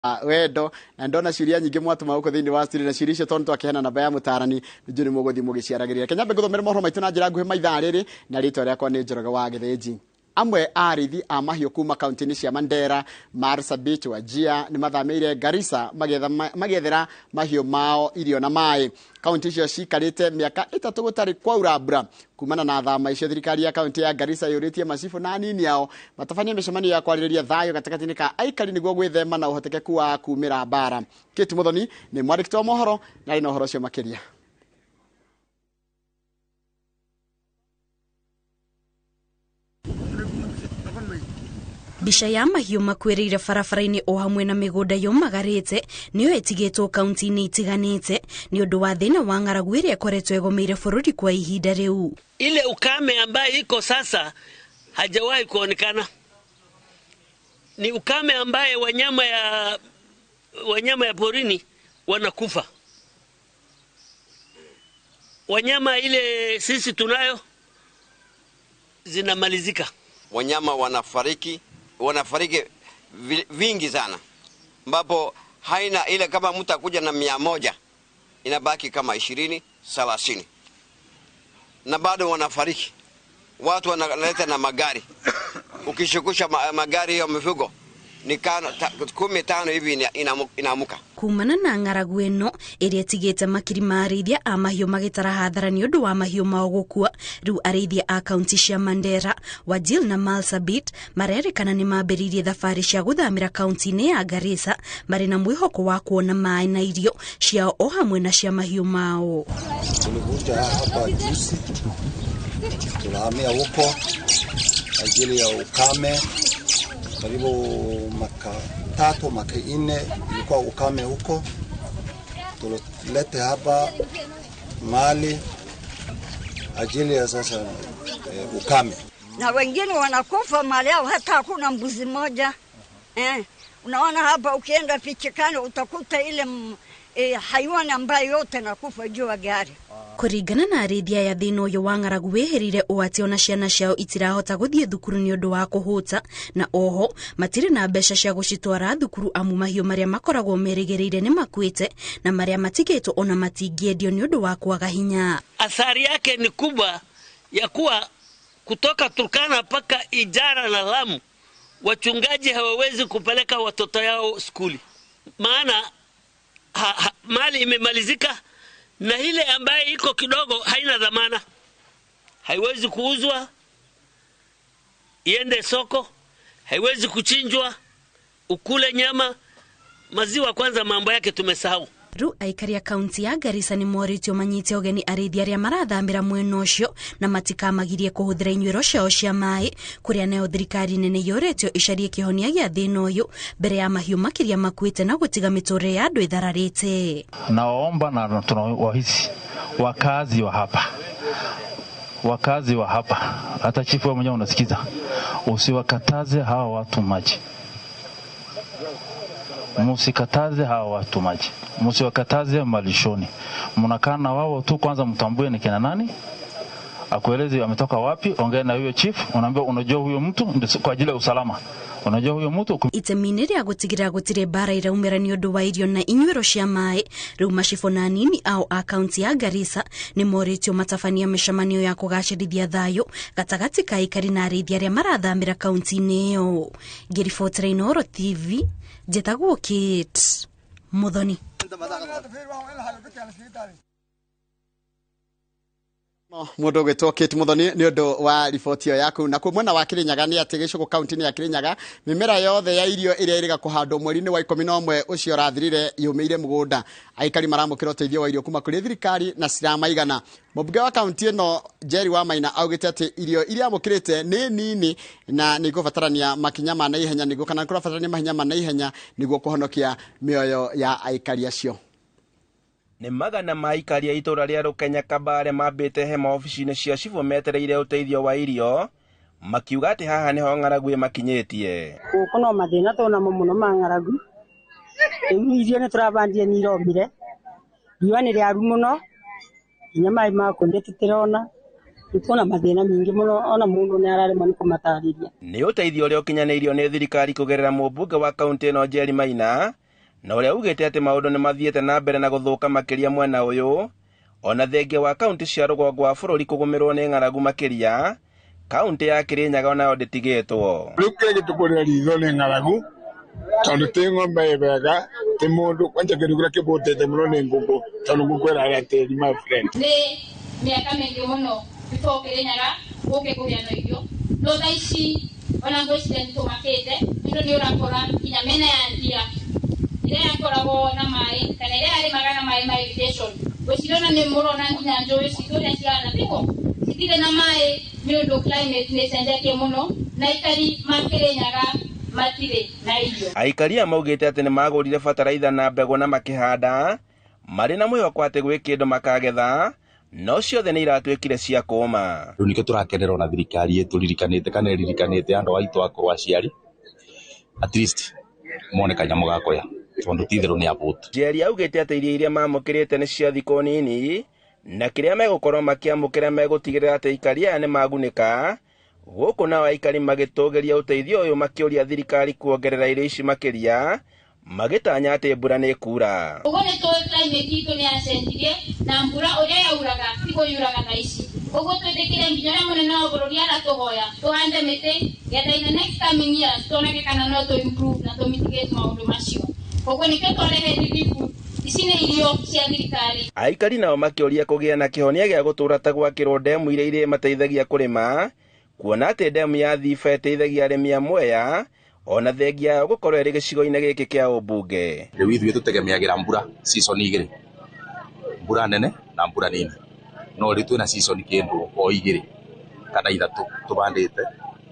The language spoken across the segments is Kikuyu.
Wendo na ndona ciũria nyingĩ mwatũma gũkũ thĩinĩ wa studio, na ciũria icio tondũ twakĩheana namba ya mũtarani, nĩnjũĩ nĩ mũgũthiĩ mũgĩciaragĩrĩria. Kenya ngũthomere mohoro maitũ na njĩra nguhĩ maithaa rĩrĩ, na rĩtwa rĩakwa nĩ Njoroge wa Gĩthĩnji. Amwe a arĩithi a mahiũ kuma kaunti-inĩ cia Mandera, Marsabit, Wajir nĩ mathamĩire Garissa magĩethera mahiũ mao irio na maĩ. Kaunti icio cikarĩte mĩaka 3 gũtarĩ kwaura mbura. Kumana na thama icio, thirikari ya kaunti ya Garissa yũrĩtie macibũ na anini ao matabanie mĩcemanio ya kwarĩrĩria thayũ gatagatĩ-inĩ ka aikari nĩguo gwĩthema na ũhotekeku wa kumĩra mbara. Kate Muthoni nĩ mwandĩki wa mohoro na arĩ na ũhoro ũcio makĩria. Mbica ya mahiũ makuĩrĩire barabara-inĩ o hamwe na mĩgũnda yũmagarĩte nĩyo ĩtigĩtwo kaunti-inĩ itiganĩte nĩ ũndũ wa thĩna wa ng'aragu ĩrĩa ĩkoretwo ĩgomeire bũrũri kwa ihinda rĩu. Ile ukame ambaye iko sasa hajawahi kuonekana. Ni ukame ambaye wanyama ya porini wanakufa. Wanyama ile sisi tunayo zinamalizika. Wanyama wanafariki vingi sana, ambapo haina ile kama mtu akuja na 100 inabaki kama 20, 30, na bado wanafariki. Watu wanaleta na magari, ukishukusha magari ya mifugo ni 15 hivi inaamuka. Kumana na ng'aragu ĩno ĩrĩa ĩtigĩte makiri ma arĩithia a mahiũ magĩtara hathara nĩ ũndũ wa mahiũ mao gũkua, rĩu arĩithia a kaunti cia Mandera, Wajir na Marsabit marerĩkana nĩ mambĩrĩirie thabarĩ cia gũthamĩra kaunti-inĩ ya Garissa marĩ na mwĩhoko wa kuona maĩ na irio ciao o hamwe na cia mahiũ mao. Tulikuja hapa juzi, tunahamia huko ajili ya ukame. Karibu maka 3 maka 4 ilikuwa ukame huko. Tulilete hapa mali ajili ya sasa ukame. Na wengine wanakufa mali yao hata hakuna mbuzi moja. Unaona hapa ukienda Fichikani utakuta ile hayawani ambayo yote nakufa juu ya gari. Kũringana na arĩithia aya, thĩna ũyũ wa ng'aragu wĩhĩrire ũũ atĩ ona ciana ciao itirahota gũthiĩ thukuru nĩ ũndũ wa kũhũta, na oho matirĩ na mbeca cia gũcitwara thukuru amu mahiũ marĩa makoragwo merĩgĩrĩire nĩ makuĩte na marĩa matigĩtwo ona matingĩendio nĩ ũndũ wa kwaga hinya. Athari yake ni kubwa ya kuwa kutoka Turkana mpaka Ijara na Lamu wachungaji hawawezi kupeleka watoto yao skuli, maana mali imemalizika na ile ambaye iko kidogo haina dhamana, haiwezi kuuzwa iende soko, haiwezi kuchinjwa ukule nyama. Maziwa kwanza mambo yake tumesahau. Rĩu aikari a kaunti ya Garissa nĩ morĩtio manyite ũgeni arĩithi arĩa marathamĩra mwena ũcio na matikamagirie kũhũthĩra inyuĩro ciao cia maĩ, kũrĩa nayo thirikari nene yũrĩtio ĩcarie kĩhonia gĩa thĩna ũyũ mbere ya mahiũ makĩria makuĩte na gũtiga mĩtũrĩre ya andũ ĩthararĩte. Naomba na tunawahisi wakazi wa hapa, wakazi wa hapa, hata chifu wewe mwenyewe unasikiza, usiwakataze hawa watu maji. Musikataze hawa watu maji, musiwakataze malishoni. Mnakaa na wao tu, kwanza mtambue ni kina nani, akueleze ametoka wapi, ongea na huyo chief, unaambia unajua huyo mtu ndio kwa ajili ya usalama. Unajua huyo mtu Itemi-inĩ rĩa gũtigĩrĩra gũtirĩ mbara iraumĩra nĩ ũndũ wa irio na inyuĩro cia maĩ, rĩu macibũ na anini ao a kaunti ya Garissa nĩ morĩtio matabania mĩcemanio ya kũgacĩrithia thayũ gatagatĩ ka aikari na arĩithi arĩa marathamĩra kaunti-inĩ ĩyo. Ngĩribotera Inooro TV, njĩtagwo Kate Muthoni. Mũndũ ũgwĩtwo Kate Muthoni nĩ ũndũ wa riboti ĩyo yaku. Na kuo mwena wa Kirinyaga nĩ atĩ gĩcũgũ kaunti-inĩ ya Kirinyaga mĩmera yothe ya irio ĩrĩa ĩrĩga kũhandwo mweri-inĩ wa 11 ũcio ũrathirire yũmĩire mũgũnda. Aikari maramũkĩra ũteithio wa irio kuma kũrĩ thirikari na ciramaigana. Mũmbunge wa kaunti ĩno Jerry Wamaina augĩte atĩ irio iria amũkĩrĩte nĩ nini na nĩ igũbatarania makinya ma naihenya nĩguo, kana nĩ kũrabatarania makinya ma naihenya nĩguo kũhonokia mĩoyo ya aikari acio. Nĩ magana ma aikari a itũũra rĩa Rũkenya Kabare mambĩte hema obici-inĩ cia cibũ metereire ũteithio wa irio, makiuga atĩ haha nĩho ng'aragu ĩmakinyĩtie. Gũkũ no mathĩna tuonamo mũno ma ng'aragu. Rĩu irio nĩ tũrabandia nĩ iromire, riũa nĩ rĩaru mũno, nginya maĩ ma kũnyua tũtirona. Nĩ tuona mathĩna maingĩ mũno, ona mũndũ nĩ araremwo nĩ kũmatarĩria. Nĩ ũteithio ũrĩa ũkinyanĩirio nĩ thirikari kũgerera mũmbunge wa kaunti ĩno Jerry Maina Na ũrĩa ugĩte atĩ maũndũ nĩ mathiĩte na mbere na gũthũka makĩria mwena ũyũ, ona thengia wa kaunti cia rũgongo wa bũrũri kũgũmĩrwo nĩ ng'aragu makĩria, kaunti ya Kirinyaga onayo ndĩtigĩtwo. Rĩu kĩrĩa gĩtũkũrĩra ritho nĩ ng'aragu, tondũ ti ng'ombe ĩ wega, ti mũndũ, kwanja kĩndũ kĩrĩa kĩbũtĩte mũno nĩ ngũkũ, tondũ ngũkũ ĩrarĩa tĩri, my friend. Nĩ mĩaka mĩingĩ mũno before Kirinyaga gũke kũgĩa na irio, no thaa ici ona ngwĩciria nĩ tũmakĩte, nĩ ũndũ nĩ ũrakora nginya mĩena ya Ndia ĩrĩa yakoragwo na maĩ kana ĩrĩa yarĩmaga na maĩ ma irrigation, ngwĩciria ona nĩ mũrona nginya njũĩ citũ ũrĩa cihana, tiguo citirĩ na maĩ nĩ ũndũ climate nĩ ĩcenjetie mũno na aikari ma Kirinyaga matirĩ na irio. Aikari aya maugĩte atĩ nĩ magũrire bataraitha na mbegũ na makĩhanda marĩ na mwĩhoko atĩ gwĩ kĩndũ makagetha, no ciothe nĩ iratuĩkire cia kũma. Rĩu nĩkĩo tũrakenera ona thirikari ĩtũririkanĩte kana ĩririkanĩte andũ aitũ akũrũ aciari, at least mone kanyamũ ga kũrĩa, tondũ ti itherũ nĩ abũtu. Njeri augĩte atĩ irio iria mamũkĩrĩte nĩ cia thikũ nini, na kĩrĩa megũkorwo makĩamũkĩra megũtigĩrĩra atĩ aikari aya nĩ magunĩka. Gũkũ nao aikari magĩtũgĩria ũteithio ũyũ makĩũria thirikari kuongerera irio ici makĩria, magĩtanya atĩ mbura nĩ ĩkura. Ũguo nĩ tũĩ climate itũ nĩ yacenjirie na mbura ũrĩa yauraga tiguo yuraga thaa ici. Ũguo twĩtĩkĩre nginya ũrĩa mũnene wa bũrũri aratũhoya tũhande mĩtĩ getha in the next coming years tuoneke kana no tũ improve na tũ mitigate maũndũ macio. Ũguo nĩkĩo twarehe relief food. Ici nĩ irio cia thirikari. Aikari nao makĩũria kũgĩa na kĩhonia gĩa gũtũũra ta gwakĩrwo ndemu iria irĩmateithagia kũrĩma, kuona atĩ ndemu ya Thiba ĩteithagia arĩmi a Mwea ona thengia yao gũkorwo ĩrĩ gĩcigo-inĩ gĩkĩ kĩa ũmbunge. Rĩu ithuĩ tũtegemeagĩra mbura season igĩrĩ, mbura nene na mbura nini, no rĩu twĩna season kĩndũ o igĩrĩ kana ithatũ tũbandĩte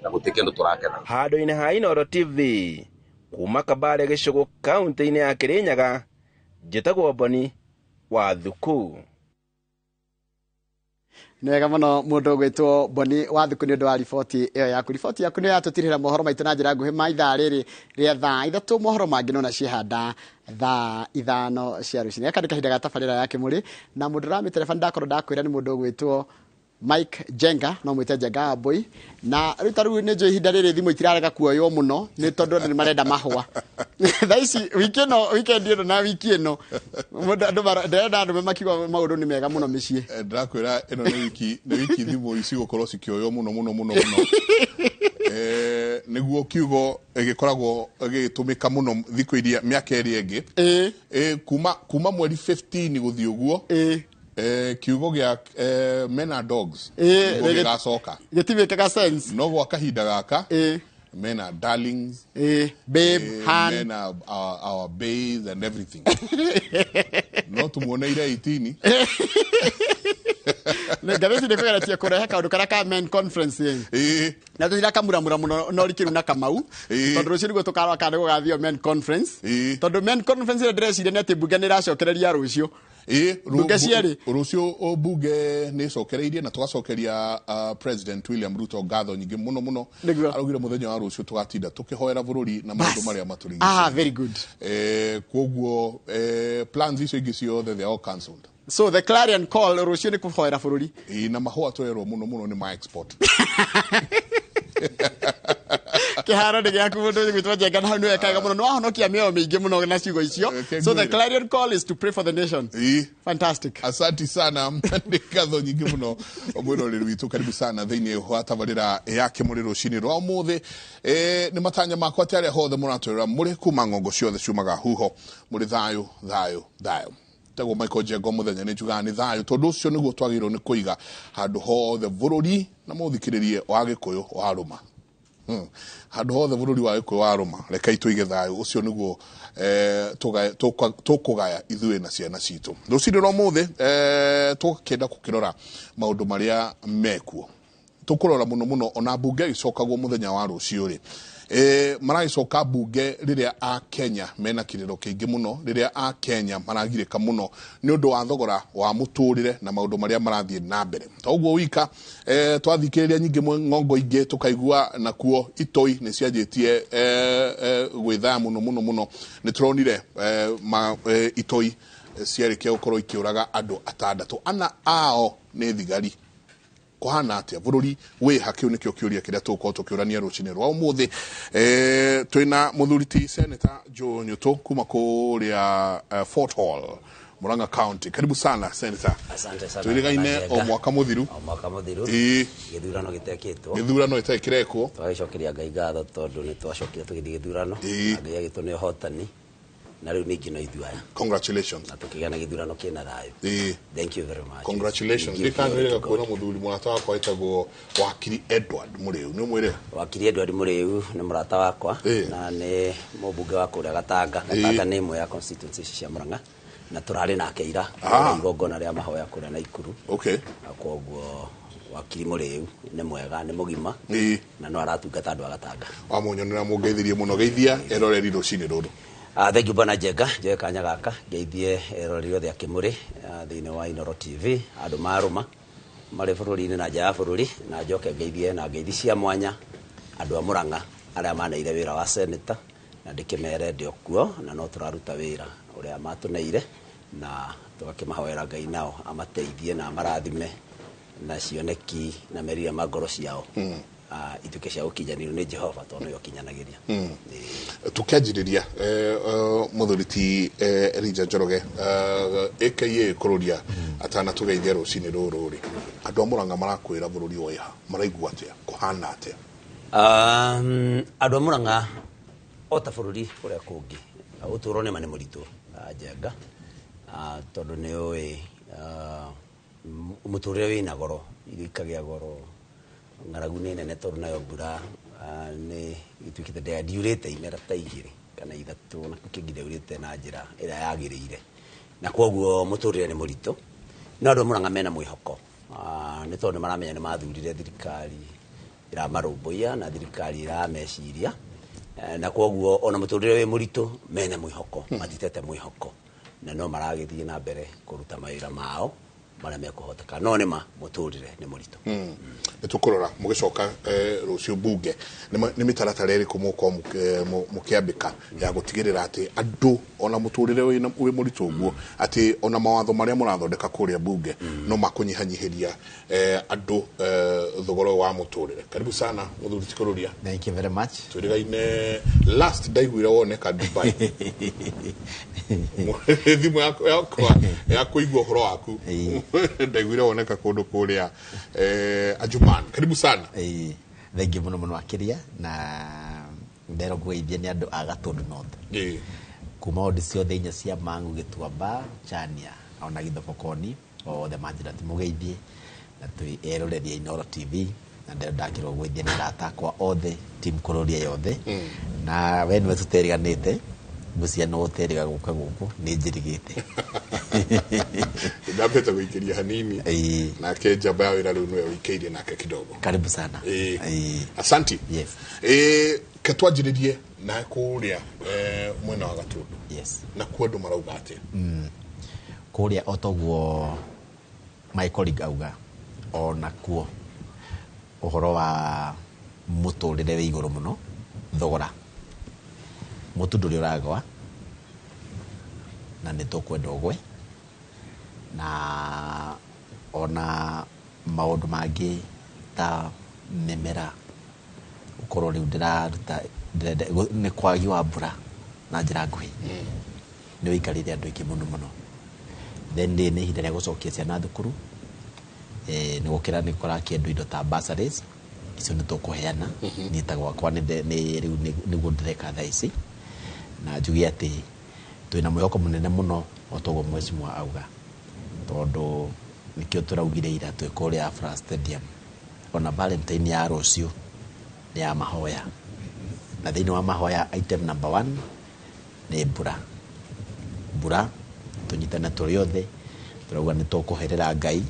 na gũtirĩ kĩndũ tũraketha. Handũ-inĩ ha Inooro TV kuma Kabare gĩcũgũ kaunti-inĩ ya Kirinyaga, njĩtagwo Boni wa Thuku. Nĩ wega mũno mũndũ ũgwĩtwo Boni wa Thuku nĩ ũndũ wa riboti ĩyo yaku. Riboti yaku nĩyo yatũtirĩra mohoro maitũ na njĩra nguhĩ ma ithaa rĩrĩ rĩa thaa 3, mohoro mangĩ no na ciehanda thaa 5 cia rũcinĩ. Gaka nĩ kahinda ga tabarĩra ya Kĩmũrĩ, na mũndũ ũramĩtereba ndakorwo ndakwĩra nĩ mũndũ ũgwĩtwo Mike Jenga, no mwĩte Jenga wa Mbui. Na rĩu ta rĩu nĩ njũĩ ihinda rĩrĩ thimũ itirarega kuoywo mũno nĩ tondũ andũ nĩ marenda mahũa. Thaa ici wiki ĩno, weekend ĩno na wiki ĩno, mũndũ andũ ndĩrenda andũ makiuga maũndũ nĩ mega mũno mĩciĩ. Ndĩrakwĩra ĩno nĩ wiki, nĩ wiki thimũ ici gũkorwo cikĩoywo mũno mũno mũno mũno. Nĩguo kiugo gĩkoragwo gĩgĩtũmĩka mũno thikũ iria mĩaka ĩrĩa ĩngĩ. Kuma mweri 15 gũthiĩ ũguo. Kiugo gĩa men are dogs. Nĩguo gĩgacoka. Gĩtiwĩkaga sense. No gwa kahinda gaka, men are darlings. Babe, han. Men are our babes and everything. No tumuoneire 18. Ngathĩti nĩ kũgeretie kũrehe kaũndũ karĩa ka men conference ĩ. Na tũthira kamuramura mũno no rikĩru na Kamau. Tondũ rũciũ nĩguo tũkarora kana nĩgũgathio men conference. Tondũ men conference ĩrĩa ndĩreciria nĩ atĩ mbunge nĩ ĩracokereria rũciũ. Mbunge cierĩ. Rũciũ mbunge nĩ ĩcokereirie na tũgacokeria President William Ruto ngatho nyingĩ mũno mũno. Araugire mũthenya wa rũciũ tũgatinda tũkĩhoera bũrũri na maũndũ marĩa matũrigicĩirie. Very good. Koguo plans icio ingĩ ciothe they are all cancelled. So the clarion call rũciũ nĩ kũhoera bũrũri. Na mahũa twerwo mũno mũno nĩ ma export. Kĩharo nĩ gĩaku mũndũ ũgwĩtwo Njenga, na hau nĩ wekaga mũno. Nĩ wahonokia mĩoyo mĩingĩ mũno na ciugo icio. So the clarion call is to pray for the nation. Fantastic. Asante sana. Nĩ ngatho nyingĩ mũno mwĩroreri witũ, karibu sana thĩinĩ wa tabarĩra ya Kĩmũrĩ rũcinĩ rwa ũmũthĩ. Nĩ matanya makwa atĩ arĩa hothe mũratwĩrora mũrĩ kuma ng'ongo ciothe ciumaga huho, mũrĩ thayũ thayũ thayũ. Tagwo Michael Njenga mũthenya nĩ njugaga nĩ thayũ, tondũ ũcio nĩguo twagĩrĩirwo nĩ kũiga handũ hothe bũrũri na mũthikĩrĩrie wa Gĩkũyũ wa rũma. Handũ hothe bũrũri wa Gĩkũyũ wa rũma, rekei tũige thayũ ũcio nĩguo tũkũgaya ithuĩ na ciana citũ. Rũcinĩ rwa ũmũthĩ tũkĩenda gũkĩrora maũndũ marĩa mekuo. Tũkũrora mũno mũno ona mbunge ĩgĩcokagwo mũthenya wa rũciũ rĩ. Maragĩcoka mbunge rĩrĩa a Kenya mena kĩrĩro kĩingĩ mũno, rĩrĩa a Kenya maragirĩka mũno nĩ ũndũ wa thogora wa mũtũrĩre na maũndũ marĩa marathiĩ na mbere. Ta ũguo wika twathikĩrĩria nyingĩ ng'ongo ingĩ tũkaigua nakuo itoi nĩ cianjĩtie gwĩthaya mũno mũno mũno. Nĩ tũronire itoi ciarĩkia gũkorwo ikĩũraga andũ atandatũ, ana ao nĩ thigari. Kũhana atĩa bũrũri wĩha? Kĩu nĩkĩo kĩũria kĩrĩa tũgũkorwo tũkĩũrania rũcinĩ rwa ũmũthĩ. Twĩna mũthuri ti Senator Joe Nyutu kuma kũrĩa Fort Hall, Murang'a County. Karibu sana, Senator. Asante sana. Twĩrĩgaine o mwaka mũthiru. O mwaka mũthiru. Gĩthurano gĩtekĩtwo. Gĩthurano gĩtarĩ kĩrekwo. Twagĩcokeria Ngai ngatho tondũ nĩ twacokire tũgĩthiĩ gĩthurano. Na Ngai agĩtũne ũhotani. Na rĩu ningĩ no ithuĩ aya. Congratulations. Na tũkĩgĩa na gĩthurano kĩna thayũ. Thank you very much. Congratulations. We give glory Ndikanwĩrĩga to God. kuona mũthuri mũrata wakwa wĩtagwo Wakiri Edward Mũrĩu, nĩ ũmwĩre? Wakiri Edward Mũrĩu nĩ mũrata wakwa na nĩ mũmbunge wa kũrĩa Gatanga. Gatanga nĩ ĩmwe ya constituency ici cia Murang'a na tũrarĩ nake ira kũrĩa igongona rĩa mahoya kũrĩa Naikuru. Na kwoguo Wakiri Mũrĩu nĩ mwega, nĩ mũgima na no aratungata andũ a Gatanga. Wamunyonera mũngeithirie mũno, geithia eroreri rũcinĩ rũrũ. Thank you, Bwana Njenga. Njoe kanya gaka ngeithie eroreri othe a Kĩmũrĩ thĩinĩ wa Inooro TV, andũ marũma marĩ bũrũri-inĩ na nja ya bũrũri, na njoke ngeithie na ngeithi cia mwanya andũ a Murang'a arĩa maneire wĩra wa senator, na ndĩkĩmere ndĩ o kuo na no tũraruta wĩra ũrĩa matũneire, na tũgakĩmahoera Ngai nao amateithie na amarathime na cioneki na meriria ma ngoro ciao ituĩke cia gũkinyanĩrio nĩ Jehova tondũ nĩwe ũkinyanagĩria. Tukianjĩrĩria, mũthuri ti Elijah Njoroge, aka Kũrũria, atanatũgeithia rũcinĩ rũrũ rĩ, andũ a Murang'a marakwĩra bũrũri wĩha, maraigua atĩa, kũhana atĩa? Andũ a Murang'a o ta bũrũri kũrĩa kũngĩ, ũtũũro nĩma nĩ mũritũ, Njenga, tondũ nĩ ũĩ mũtũrĩre wĩna goro, irio ikagĩa goro, ng'aragu nĩ nene tondũ nayo mbura nĩ ĩtuĩkĩte ndiurĩte imera ta 2 kana 3, na kĩngĩ ndĩaurĩte na njĩra ĩrĩa yagĩrĩire, na kwoguo mũtũrĩre nĩ mũritũ. No andũ a Murang'a mena mwĩhoko, nĩ tondũ nĩ maramenya nĩ mathurire thirikari ĩramarũmbũiya na thirikari ĩrameciria, na kwoguo ona mũtũrĩre wĩ mũritũ mena mwĩhoko, matitete mwĩhoko, na no maragĩthiĩ na mbere kũruta mawĩra mao marĩa mekũhoteka, no nĩma mũtũrĩre nĩ mũritũ. Nĩ tũkũrora mũgĩcoka rũciũ mbunge nĩ mĩtaratara ĩrĩkũ mũgũkorwo mũkĩambĩka ya gũtigĩrĩra atĩ andũ ona mũtũrĩre wĩ mũritũ ũguo, atĩ ona mawatho marĩa mũrathondeka kũrĩa mbunge no makũnyihanyihĩria andũ thogora ũyũ wa mũtũrĩre. Karibu sana, mũthuri ti Kũrũria. Thank you very much. Twĩrĩgaine last ndaiguire woneka Dubai. Thimũ yakwa ya kũigua ũhoro waku ndaiguire woneka kũndũ kũrĩa Ajuman. Karibu sana. Thank you mũno mũno makĩria, na nderwo ngũgeithia nĩ andũ a Gatũndũ North. Kuma wodi ciothe 4 cia Mangu, Gĩtuamba, Chania ona Gĩthobokoni, othe manjĩra timũgeithie, na twĩ eroreri a Inooro TV, na nderwo ndakĩrwo gũgeithia nĩ arata akwa othe, team Kũrũria yothe. Na we nĩwe tũteriganĩte, ngwĩciria no ũteriga gũka gũkũ nĩ njĩrĩgĩte. Ndambĩte gũikĩria hanini, nake njamba ya wĩra rĩu nĩwe ũikĩirie nake kidogo. Karibu sana. Asanti. Yes. Ke twanjĩrĩrie na kũrĩa mwena wa Gatũndũ. Yes. Na kuo andũ marauga atĩa? Kũrĩa o toguo my colleague auga, ona kuo ũhoro wa mũtũrĩre wĩ igũrũ mũno, thogora mũtu ndũrĩ ũragwa na nĩ tũkwenda ũgwe, na ona maũndũ mangĩ ta mĩmera gũkorwo rĩu ndĩraruta nĩ kwagi wa mbura na njĩra nguhĩ nĩ ũikarĩire andũ aingĩ mũno mũno. Then nĩ ihinda rĩa gũcokia ciana thukuru, nĩ gũkĩra nĩ kũrakĩendwo indo ta bursaries, icio nĩ tũkũheana. Niĩ ta gwakwa nĩ rĩu nĩguo ndĩreka thaa ici, na njuge atĩ twĩna mwĩhoko mũnene mũno o toguo mheshimiwa auga, tondũ nĩkĩo tũraugire ira twĩ kũrĩa Afra Stadium, ona Valentine ya rũciũ nĩ ya mahoya, na thĩinĩ wa mahoya item number 1 nĩ mbura. Mbura tũnyitane tũrĩ othe, tũrauga nĩ tũkũherera Ngai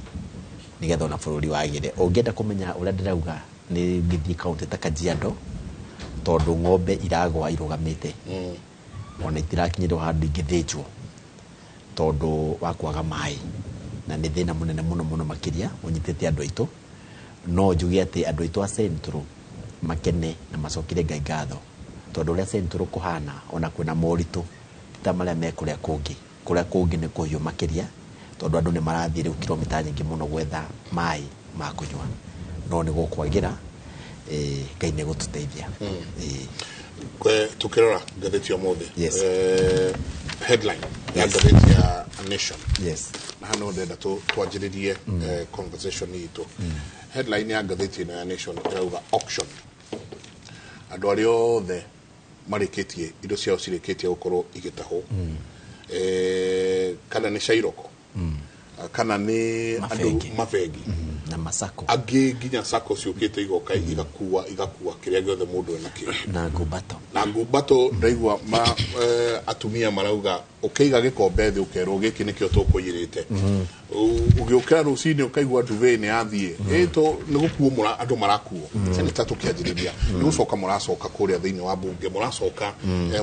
nĩgetha ona bũrũri wagĩre. Ũngĩenda kũmenya ũrĩa ndĩrauga nĩ ngĩthiĩ kaunti ta Kajiado, tondũ ng'ombe iragwa irũgamĩte, ona itirakinyĩrwo handũ ingĩthĩnjwo tondũ wa kwaga maĩ, na nĩ thĩna mũnene mũno mũno makĩria ũnyitĩte andũ aitũ. No njuge atĩ andũ aitũ a Central makene na macokere Ngai ngatho, tondũ ũrĩa Central kũhana ona kwĩna moritũ ti ta marĩa me kũrĩa kũngĩ. Kũrĩa kũngĩ nĩ kũhiũ makĩria, tondũ andũ nĩ marathiĩ rĩu kilomita nyingĩ mũno gwetha maĩ. ma kũnyua no nĩ gũkwagĩra. Ngai nĩ gũtũteithia. Tukirora ngathĩti ya ũmũthĩ, headline ya ngathĩti ya Nation, na hano ndenda twanjĩrĩrie conversation itũ. Headline ya ngathĩti ĩno ya Nation ĩrauga auction, andũ arĩa othe marĩkĩtie indo ciao cirĩkĩtie gũkorwo igĩtahwo, kana nĩ cairoko, kana nĩ andũ mabengi na masako angĩ, nginya sako ciũkĩte igoka igakua kĩrĩa gĩothe mũndũ enakĩo. Na ngumbato. Na ngumbato. Ndaigua ma atumia marauga ũkĩiga gĩkombe thĩ ũkerwo gĩkĩ nĩkĩo tũkũiyĩrĩte. Ũgĩũkĩra rũcinĩ ũkaigua duvet nĩ yathiĩ. Ĩ nĩ gũkuo andũ marakuo. Senator, tũkĩanjĩrĩria, nĩ gũcoka mũracoka kũrĩa thĩinĩ wa bunge, mũracoka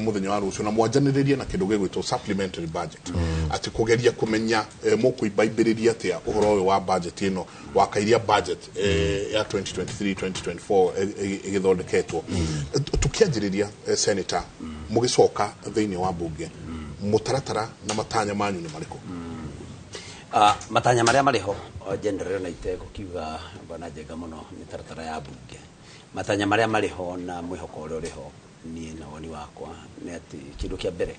mũthenya wa rũciũ na mwanjanĩrĩrie na kĩndũ gĩgwĩtwo supplementary budget, atĩ kũgeria kũmenya mũkũimbaimbĩrĩria atĩa ũhoro ũyũ wa budget ĩno wa kairia budget ya 2023 2024 ĩgĩthondeketwo. Tũkĩanjĩrĩria, Senator, mũgĩcoka thĩinĩ wa bunge, mũtaratara na matanya manyu nĩ marĩkũ? Matanya marĩa marĩ ho general, na itegũkiuga bwana Njenga mũno mĩtaratara ya bunge, matanya marĩa marĩ ho na mwĩhoko ũrĩa ũrĩ ho, niĩ na woni wakwa nĩ atĩ kĩndũ kĩa mbere,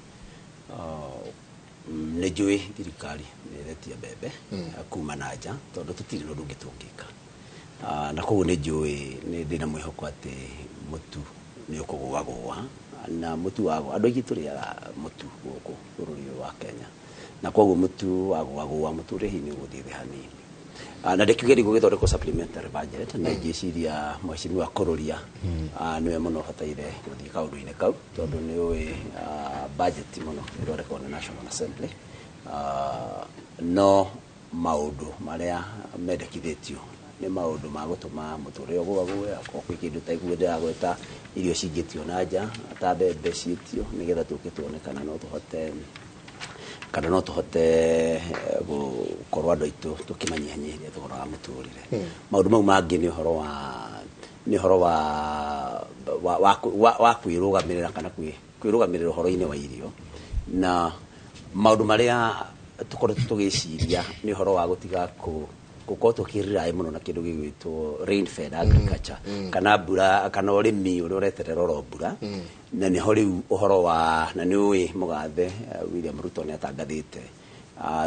nĩ njũĩ thirikari nĩ ĩretia mbembe kuma na nja tondũ tũtirĩ na ũndũ ũngĩ tũngĩka. Na koguo nĩ njũĩ nĩ ndĩna mwĩhoko atĩ mũtu nĩ ũkũgũagũa, na mũtu wagũa, andũ aingĩ tũrĩaga mũtu gũkũ bũrũri ũyũ wa Kenya, na koguo mũtu wagũagũa mũtũrĩre hihi nĩ ũgũthiĩ thĩ hanini. Na ndĩkiuge gũgĩthondekwo supplementary budget, na ingĩciria mheshimiwa Kũrũria nĩwe mũno ũbataire gũthiĩ kaũndũ-inĩ kau, tondũ nĩ ũĩ budget mũno ĩthondekagwo nĩ National Assembly. No maũndũ marĩa mendekithĩtio nĩ maũndũ ma gũtũma mũtũrĩre ũgũagũe, akorwo kwĩ kĩndũ ta iguo ndĩragweta, irio cingĩtio na nja ta mbembe ciĩtio, nĩgetha tũke tuone kana no tũhote gũkorwo andũ aitũ tũkĩmanyihanyihĩria thogora wa mũtũrĩre. Maũndũ mau mangĩ nĩ ũhoro wa nĩ ũhoro wa wa wa wa kwĩrũgamĩrĩra kana kwĩrũgamĩrĩra ũhoro-inĩ wa irio, na maũndũ marĩa tũkoretwo tũgĩciria nĩ ũhoro wa gũtiga gũkorwo tũkĩrely mũno na kĩndũ gĩgwĩtwo rain fed agriculture, kana mbura, kana ũrĩmi ũrĩa ũreterera oro mbura. Na nĩho rĩu ũhoro wa na nĩ ũĩ mũgathe William Ruto nĩ atangathĩte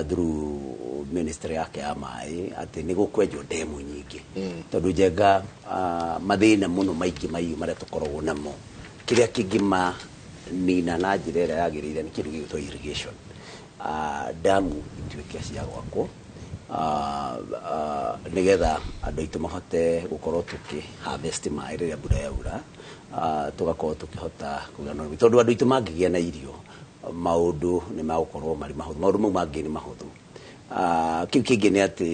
through ministry yake ya maĩ atĩ nĩ gũkwenjwo ndemu nyingĩ, tondũ Njenga, mathĩna mũno maingĩ maiũ marĩa tũkoragwo namo, kĩrĩa kĩngĩmanina na njĩra ĩrĩa yagĩrĩire nĩ kĩndũ gĩgwĩtwo irrigation. Damu ituĩke cia gwakwo nĩgetha andũ aitũ mahote gũkorwo tũkĩ harvest maĩ rĩrĩa mbura yaura, tũgakorwo tũkĩhota kũgĩa na ũrĩmi, tondũ andũ aitũ mangĩgĩa na irio maũndũ nĩ magũkorwo marĩ mahũthũ, maũndũ mau mangĩ nĩ mahũthũ. Kĩu kĩngĩ nĩ atĩ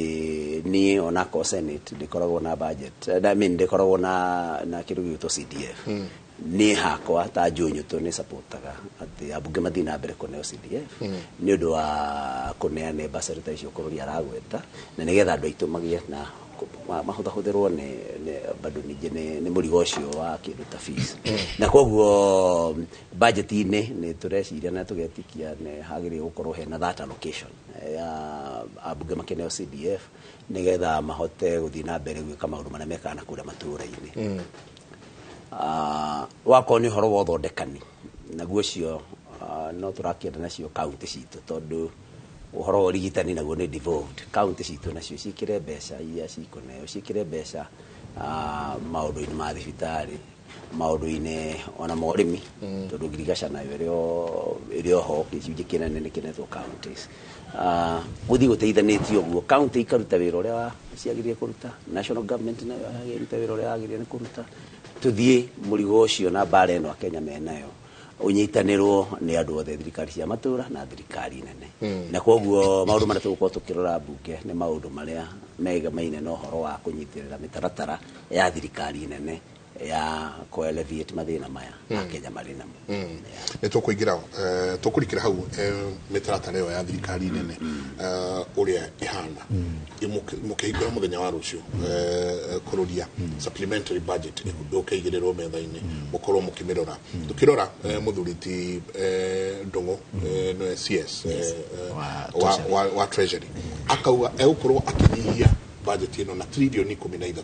niĩ onakorwo Senate ndĩkoragwo na budget, I mean, ndĩkoragwo na kĩndũ gĩgwĩtwo CDF, niĩ hakwa ta Njũnyũtũ nĩ supportaga atĩ ambunge mathiĩ na mbere kũneo CDF nĩ ũndũ wa kũneana bursary ta icio bũrũri aragweta, na nĩgetha andũ aitũ magĩe na mahũthahũthĩrwo nĩ bado ningĩ nĩ mũrigo ũcio wa kĩndũ ta fees. Na koguo budget-inĩ nĩ tũreciria na tũgetikia nĩ hagĩrĩire gũkorwo hena that allocation ya ambunge makĩneo CDF nĩgetha mahote gũthiĩ na mbere gwĩka maũndũ marĩa mekaga na kũrĩa matũũra-inĩ. Wakorwo nĩ ũhoro wa ũthondekani, naguo ũcio no tũrakĩenda nacio kaunti citũ, tondũ ũhoro wa ũrigitani naguo nĩ devolved, kaunti citũ nacio ciĩkĩre mbeca iria cikũneo, ciĩkĩre mbeca maũndũ-inĩ ma thibitarĩ, maũndũ-inĩ ona ma ũrĩmi, tondũ ngirigaca nayo ĩrĩ oho gĩcunjĩ kĩnene nĩ kĩnetwo counties. Gũthiĩ gũteithanĩtie ũguo, county ikaruta wĩra ũrĩa ciagĩrĩire kũruta, national government nayo ĩruta wĩra ũrĩa yagĩrĩire nĩ kũruta, tũthiĩ mũrigo ũcio na mbara ĩno Akenya menayo ũnyitanĩrwo nĩ andũ othe, thirikari cia matũra na thirikari nene. Na koguo maũndũ marĩa tũgũkorwo tũkĩrora mbunge nĩ maũndũ marĩa megamaine na ũhoro wa kũnyitĩrĩra mĩtaratara ya thirikari nene ya kũ alleviate mathĩna maya Akenya marĩ namo. Nĩ tũkũingĩra, tũkũrikĩra hau mĩtaratara ĩyo ya thirikari nene ũrĩa ĩhana. Mũkĩhingũra mũthenya wa rũciũ kũrũria supplementary budget ũkĩigĩrĩrwo metha-inĩ, mũkorwo mũkĩmĩrora. Tũkĩrora mũthuri ti Ndung'u, nĩwe CS wa Treasury, akauga egũkorwo akĩnyihia budget ĩno na tririoni 13,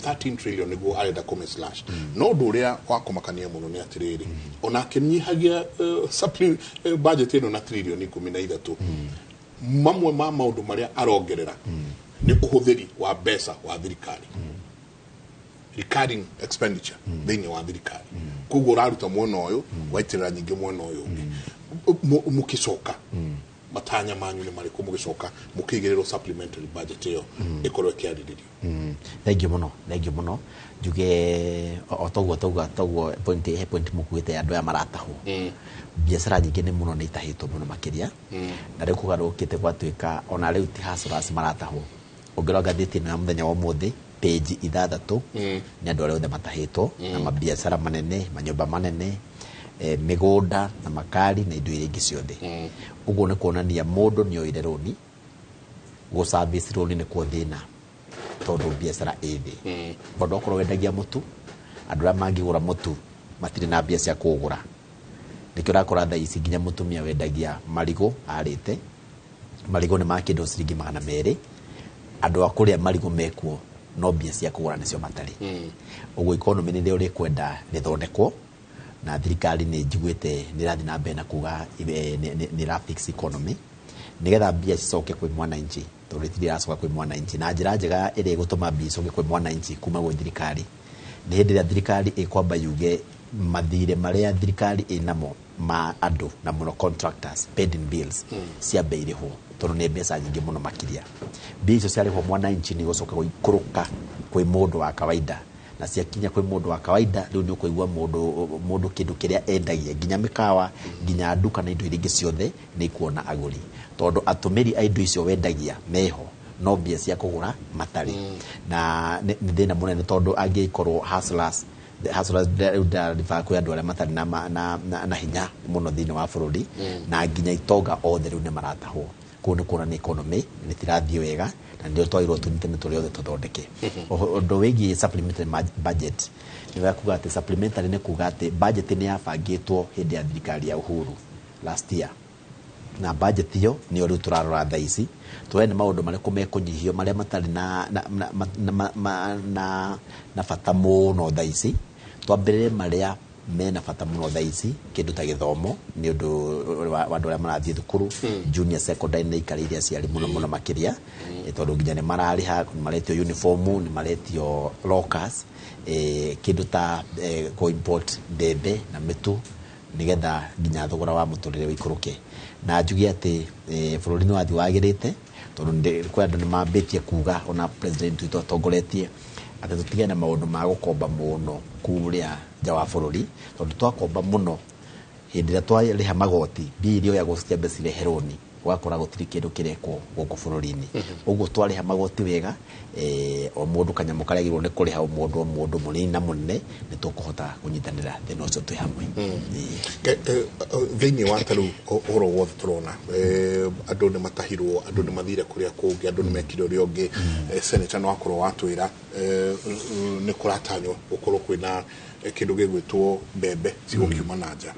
13 trillion nĩguo arenda kũmĩ slash. No ũndũ ũrĩa wa kũmakania mũno nĩ atĩrĩrĩ, ona akĩnyihagia budget ĩno na tririoni 13, mamwe ma maũndũ marĩa arongerera nĩ ũhũthĩri wa mbeca wa thirikari, recurring expenditure thĩinĩ wa thirikari. Koguo ũraruta mwena ũyũ, waitĩrĩra nyingĩ mwena ũyũ ũngĩ. Mũkĩcoka, matanya manyu nĩ marĩkũ mũgĩcoka mũkĩigĩrĩrwo supplementary budget ĩyo ĩkorwo ĩkĩarĩrĩrio? Thank you mũno, thank you mũno. Njuge o toguo tauga toguo, point he point mũkuĩte andũ aya maratahwo. Biacara nyingĩ nĩ mũno nĩ itahĩtwo mũno makĩria, na rĩu kũgarũrũkĩte gwatuĩka ona rĩu ti hustlers maratahwo. Ũngĩrora ngathĩti ĩno ya mũthenya wa ũmũthĩ, page 6, nĩ andũ arĩa othe matahĩtwo na mabiacara manene, manyũmba manene, mĩgũnda na makari na indo iria ingĩ ciothe. Ũguo nĩ kuonania mũndũ nĩ oire rũni, gũ service rũni nĩkuo thĩna, tondũ biacara ĩ thĩ. Tondũ okorwo wendagia mũtu, andũ arĩa mangĩgũra mũtu matirĩ na mbia cia kũũgũra. Nĩkĩo ũrakora thaa ici nginya mũtumia wendagia marigũ arĩte marigũ nĩ ma kĩndũ ciringi 200. Andũ a kũrĩa marigũ mekuo, no mbia cia kũgũra nĩcio matarĩ. Ũguo economy nĩrĩo rĩkwenda rĩthondekwo, na thirikari nĩ njiguĩte nĩ ĩrathiĩ na mbere na kuga nĩ ĩra fix economy nĩgetha mbia cicoke kwĩ mwananchi, tondũ itirĩ iracoka kwĩ mwananchi. Na njĩra njega ĩrĩa ĩgũtũma mbia icoke kwĩ mwananchi kuma gwĩ thirikari nĩ hĩndĩ ĩrĩa thirikari ĩkwamba yuge mathirĩ marĩa thirikari ĩnamo ma andũ, na mũno contractors, pending bills, ciambe irĩhwo, tondũ nĩ mbeca nyingĩ mũno makĩria. Mbia icio ciarĩhwo, mwananchi nĩ gũcoka gũikũrũka kwĩ mũndũ wa kawaida, na ciakinya kwĩ mũndũ wa kawaida, rĩu nĩ ũkũigua mũndũ kĩndũ kĩrĩa endagia, nginya mĩkawa, nginya nduka na indo iria ingĩ ciothe, nĩ ikuona agũri, tondũ atũmĩri a indo icio wendagia meho, no mbia cia kũgũra matarĩ. Na nĩ thĩna mũnene, tondũ angĩkorwo hustlers, the hustlers, rĩu ndĩrariba kwĩ andũ arĩa matarĩ na hinya mũno thĩinĩ wa bũrũri, na nginya itonga othe rĩu nĩ maratahwo. Kũu nĩ kuonania economy nĩ tirathiĩ wega, na nĩrĩo twagĩrĩirwo tũnyitane tũrĩ othe tũthondeke. Ũndũ wĩgiĩ supplementary budget, nĩ wega kuga atĩ supplementary nĩ kuga atĩ budget nĩ yabangĩtwo hĩndĩ ya thirikari ya Uhuru last year, na budget ĩyo nĩyo rĩu tũrarora thaa ici, tuone nĩ maũndũ marĩkũ mekũnyihio marĩa matarĩ na bata mũno thaa ici, twambĩrĩre marĩa mena bata mũno thaa ici, kĩndũ ta gĩthomo nĩ ũndũ wa andũ arĩa marathiĩ thukuru junior secondary nĩ ikarĩire aciari mũno mũno makĩria, tondũ nginya nĩ mararĩha, nĩ maretio uniform, nĩ maretio lockers, kĩndũ ta kũ import mbembe na mĩtu nĩgetha nginya thogora wa mũtũrĩre ũikũrũke. Na njuge atĩ bũrũri nĩ wathiĩ wagĩrĩte, tondũ kwĩ andũ nĩ mambĩtie kuga, ona president witũ atongoretie, atĩ tũtigane na maũndũ ma gũkomba mũno kũrĩa nja wa bũrũri, tondũ twakomba mũno, hĩndĩ ĩrĩa twarĩha magoti, mbia iria oyagwo ciambe cirehe rũni, ũgakora gũtirĩ kĩndũ kĩrekwo gũkũ bũrũri-inĩ. Ũguo twarĩha magoti wega, o mũndũ kanyamũ karĩa agĩrĩirwo nĩ kũrĩha, o mũndũ o mũndũ, mũnini na mũnene, nĩ tũkũhota kũnyitanĩra thĩna ũcio twĩ hamwe. Thĩinĩ wa ta rĩu ũhoro wothe tũrona, andũ nĩ matahirwo, andũ nĩ mathire kũrĩa kũngĩ, andũ nĩ mekire ũrĩa ũngĩ. Senator no akorwo watwĩra nĩ kũratanywo gũkorwo kwĩna kĩndũ gĩgwĩtwo mbembe cigũkiuma na nja,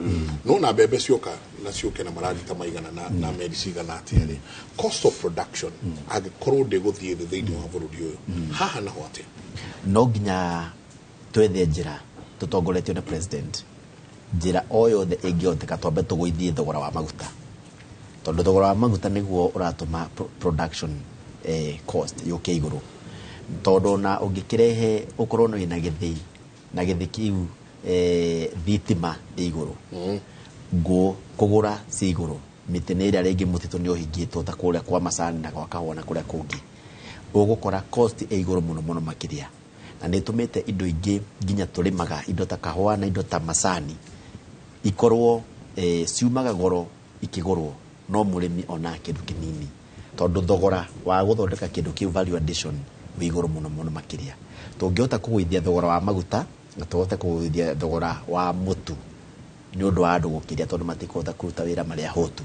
no na mbembe cioka na ciũke na maragita maigana na meri cigana atĩa rĩ, cost of production angĩkorwo ndĩgũthiĩ thĩ thĩinĩ wa bũrũri ũyũ, haha naho atĩa? No nginya twethe njĩra tũtongoretio nĩ president, njĩra o yothe ĩngĩhoteka, twambe tũgũithie thogora wa maguta, tondũ thogora wa maguta nĩguo ũratũma production cost yũke igũrũ, tondũ ona ũngĩkĩrehe ũkorwo wĩna gĩthĩi na gĩthĩ kĩu, thitima ĩ igũrũ, ngũ kũgũra ci igũrũ, mĩtĩ nĩ ĩrĩa rĩngĩ mũtitũ nĩ ũhingĩtwo ta kũrĩa kwa macani na gwa kahũa na kũrĩa kũngĩ, ũgũkora cost ĩ igũrũ mũno mũno makĩria, na nĩ ĩtũmĩte indo ingĩ nginya tũrĩmaga, indo ta kahũa na indo ta macani, ikorwo ciumaga goro ikĩgũrwo, no mũrĩmi ona kĩndũ kĩnini, tondũ thogora wa gũthondeka kĩndũ kĩu, value addition, wĩ igũrũ mũno mũno makĩria. Tũngĩhota kũgũithia thogora wa maguta na tũhote kũgũithia thogora wa mũtu nĩ ũndũ wa andũ gũkĩria, tondũ matikũhota kũruta wĩra marĩa hũtu,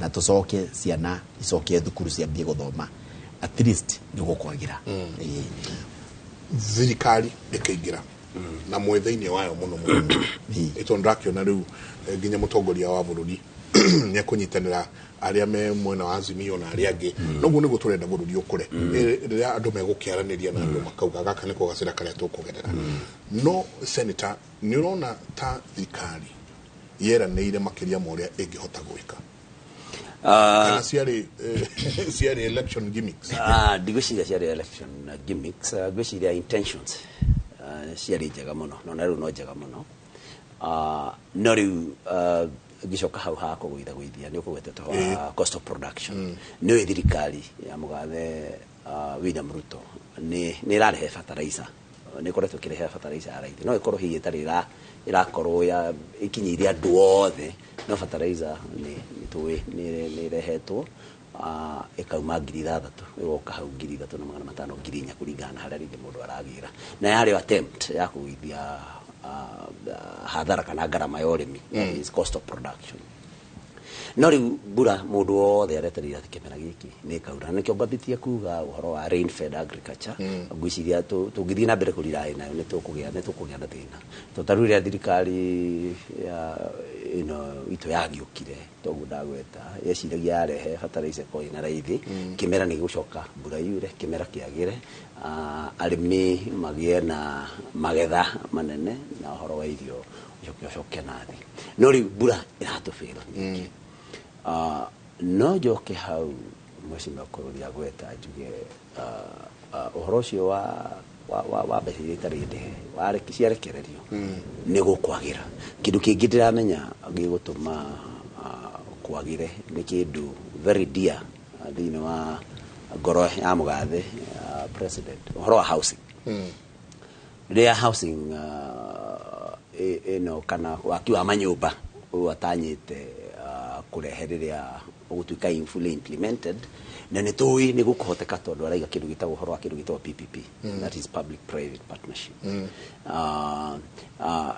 na tũcoke ciana icoke thukuru ciambie gũthoma, at least nĩ gũkwagĩra. Thirikari ĩkĩingĩra na mwĩ thĩinĩ wayo mũno mũno, ĩtondũ ndakĩona rĩu nginya mũtongoria wa bũrũri Nĩ ekũnyitanĩra arĩa me mwena wa Azimio na arĩa angĩ. Noguo nĩguo tũrenda bũrũri ũkũre, rĩrĩa andũ megũkĩaranĩria na andũ makauga gaka nĩko gacĩra karĩa tũkũgerera. No senator, nĩ ũrona ta thirikari yeranĩire makĩria ma ũrĩa ĩngĩhota gwĩka, kana ciarĩ election gimmicks? Ah, ndigwĩciria ciarĩ election gimmicks. Ngwĩciria intentions ciarĩ njega mũno, no na rĩu no njega mũno. No rĩu ngĩcoka hau ha kũgũitha gũithia, nĩ ũkũgwetete wa cost of production, nĩ ũĩ thirikari ya mũgathe William Ruto nĩ ĩrarehe fertilizer, nĩ ĩkoretwo ĩkĩrehe fertilizer ya raithi. No ĩkorwo hihi ĩtarĩ ĩrakorwo ya ĩkinyĩire andũ othe, no fertilizer nĩ tũĩ nĩ ĩrehetwo, ĩkauma 6,000 ĩgoka hau 3,500, 4,000, kũringana na harĩa rĩngĩ mũndũ aragĩra, na yarĩ attempt ya kũgũithia hathara kana ngarama ya ũrĩmi, that is cost of production. No rĩu mbura, mũndũ wothe aretereire atĩ kĩmera gĩkĩ nĩ ĩkaura, na nĩkĩo ngwambĩtie kuga ũhoro wa rain fed agriculture. Ngwĩciria tũngĩthiĩ na mbere kũrely nayo, nĩ tũkũgĩa na thĩna, tondũ ta rĩu rĩrĩa thirikari ya ĩno itũ yagĩũkire, toguo ndagweta, yeciragia yarehe fertilizer ĩkorwo ĩna raithi, kĩmera nĩ gĩgũcoka mbura yure, kĩmera kĩagĩre, arĩmi magĩe na magetha manene na ũhoro wa irio ũcoke na thĩ. No rĩu mbura ĩratũbĩra ningĩ. No njoke hau mheshimiwa kũrũria gweta njuge ũhoro ũcio wa mbeca iria itarĩ ndĩhe ciarekererio nĩ gũkwagĩra. Kĩndũ kĩngĩ ndĩramenya gĩgũtũma kwagĩre nĩ kĩndũ very dear thĩinĩ wa ngoro ya mũgathe president, ũhoro wa housing. Rĩrĩa housing ĩno kana waki wa manyũmba ũyũ atanyĩte kũrehe, rĩrĩa ũgũtuĩka fully implemented, na nĩ tũĩ nĩ gũkũhoteka tondũ araiga kĩndũ gĩtagwo ũhoro wa kĩndũ gĩtagwo PPP, that is public private partnership,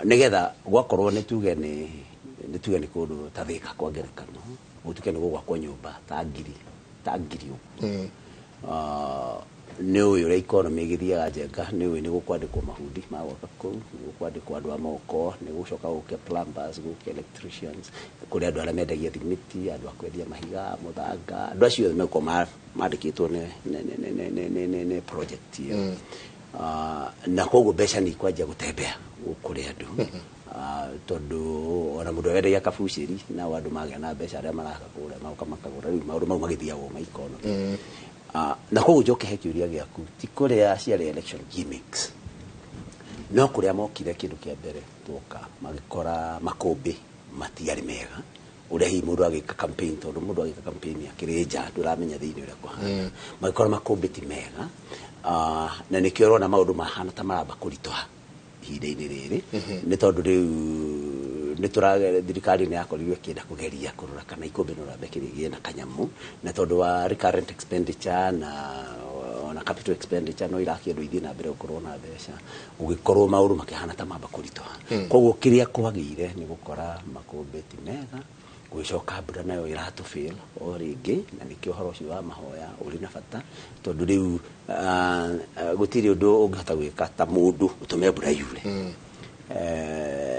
nĩgetha gwakorwo nĩ tuge nĩ kũndũ ta Thĩka, kwa ngerekano, gũtuĩke nĩ gũgwakwo nyũmba ta ngiri ũguo. Nĩ ũĩ ũrĩa economy ĩgĩthiaga njenga, nĩ ũĩ nĩ gũkwandĩkwo mabundi ma gwaka kũu, nĩ gũkwandĩkwo andũ a moko, nĩ gũcoka gũke plumbers, gũke electricians, kũrĩ andũ arĩa mendagia thimiti, andũ a kwendia mahiga, mũthanga, andũ acio othe megũkorwo mandĩkĩtwo nĩ project ĩyo. Na koguo mbeca nĩ ikwanjia gũtembea kũrĩ andũ. Tondũ ona mũndũ ũrĩa wendagia kabucĩri, nao andũ magĩa na mbeca, arĩa maraka kũrĩa magoka makagũra. Rĩu maũndũ mau magĩthiagwo ma economy. Na koguo njoke he kĩũria gĩaku, ti kũrĩa ciarĩ election gimmicks, no kũrĩa mokire, kĩndũ kĩa mbere tuoka magĩkora makũmbĩ matiarĩ mega ũrĩa hihi mũndũ agĩka campaign, tondũ mũndũ agĩka campaign akĩrĩ nja ndũramenya thĩinĩ ũrĩa kũhana. Magĩkora makũmbĩ ti mega. Na nĩkĩo ũrona maũndũ mahana ta maramba kũritũha ihinda-inĩ rĩrĩ, nĩ tondũ rĩu nĩ tũra thirikari nĩ yakorirwo ĩkĩenda kũgeria kũrora kana ikũmbĩ no rambe kĩrĩgĩe na kanyamũ, na tondũ wa recurrent expenditure na ona capital expenditure no irakĩendwo ithiĩ na mbere gũkorwo na mbeca, gũgĩkorwo maũndũ makĩhana ta mamba kũritũha. Koguo kĩrĩa kwagĩire nĩ gũkora makũmbĩ ti mega, gũgĩcoka mbura nayo ĩratũfail o rĩngĩ, na nĩkĩo ũhoro ũcio wa mahoya ũrĩ na bata, tondũ rĩu gũtirĩ ũndũ ũngĩhota gwĩka ta mũndũ ũtũme mbura yure.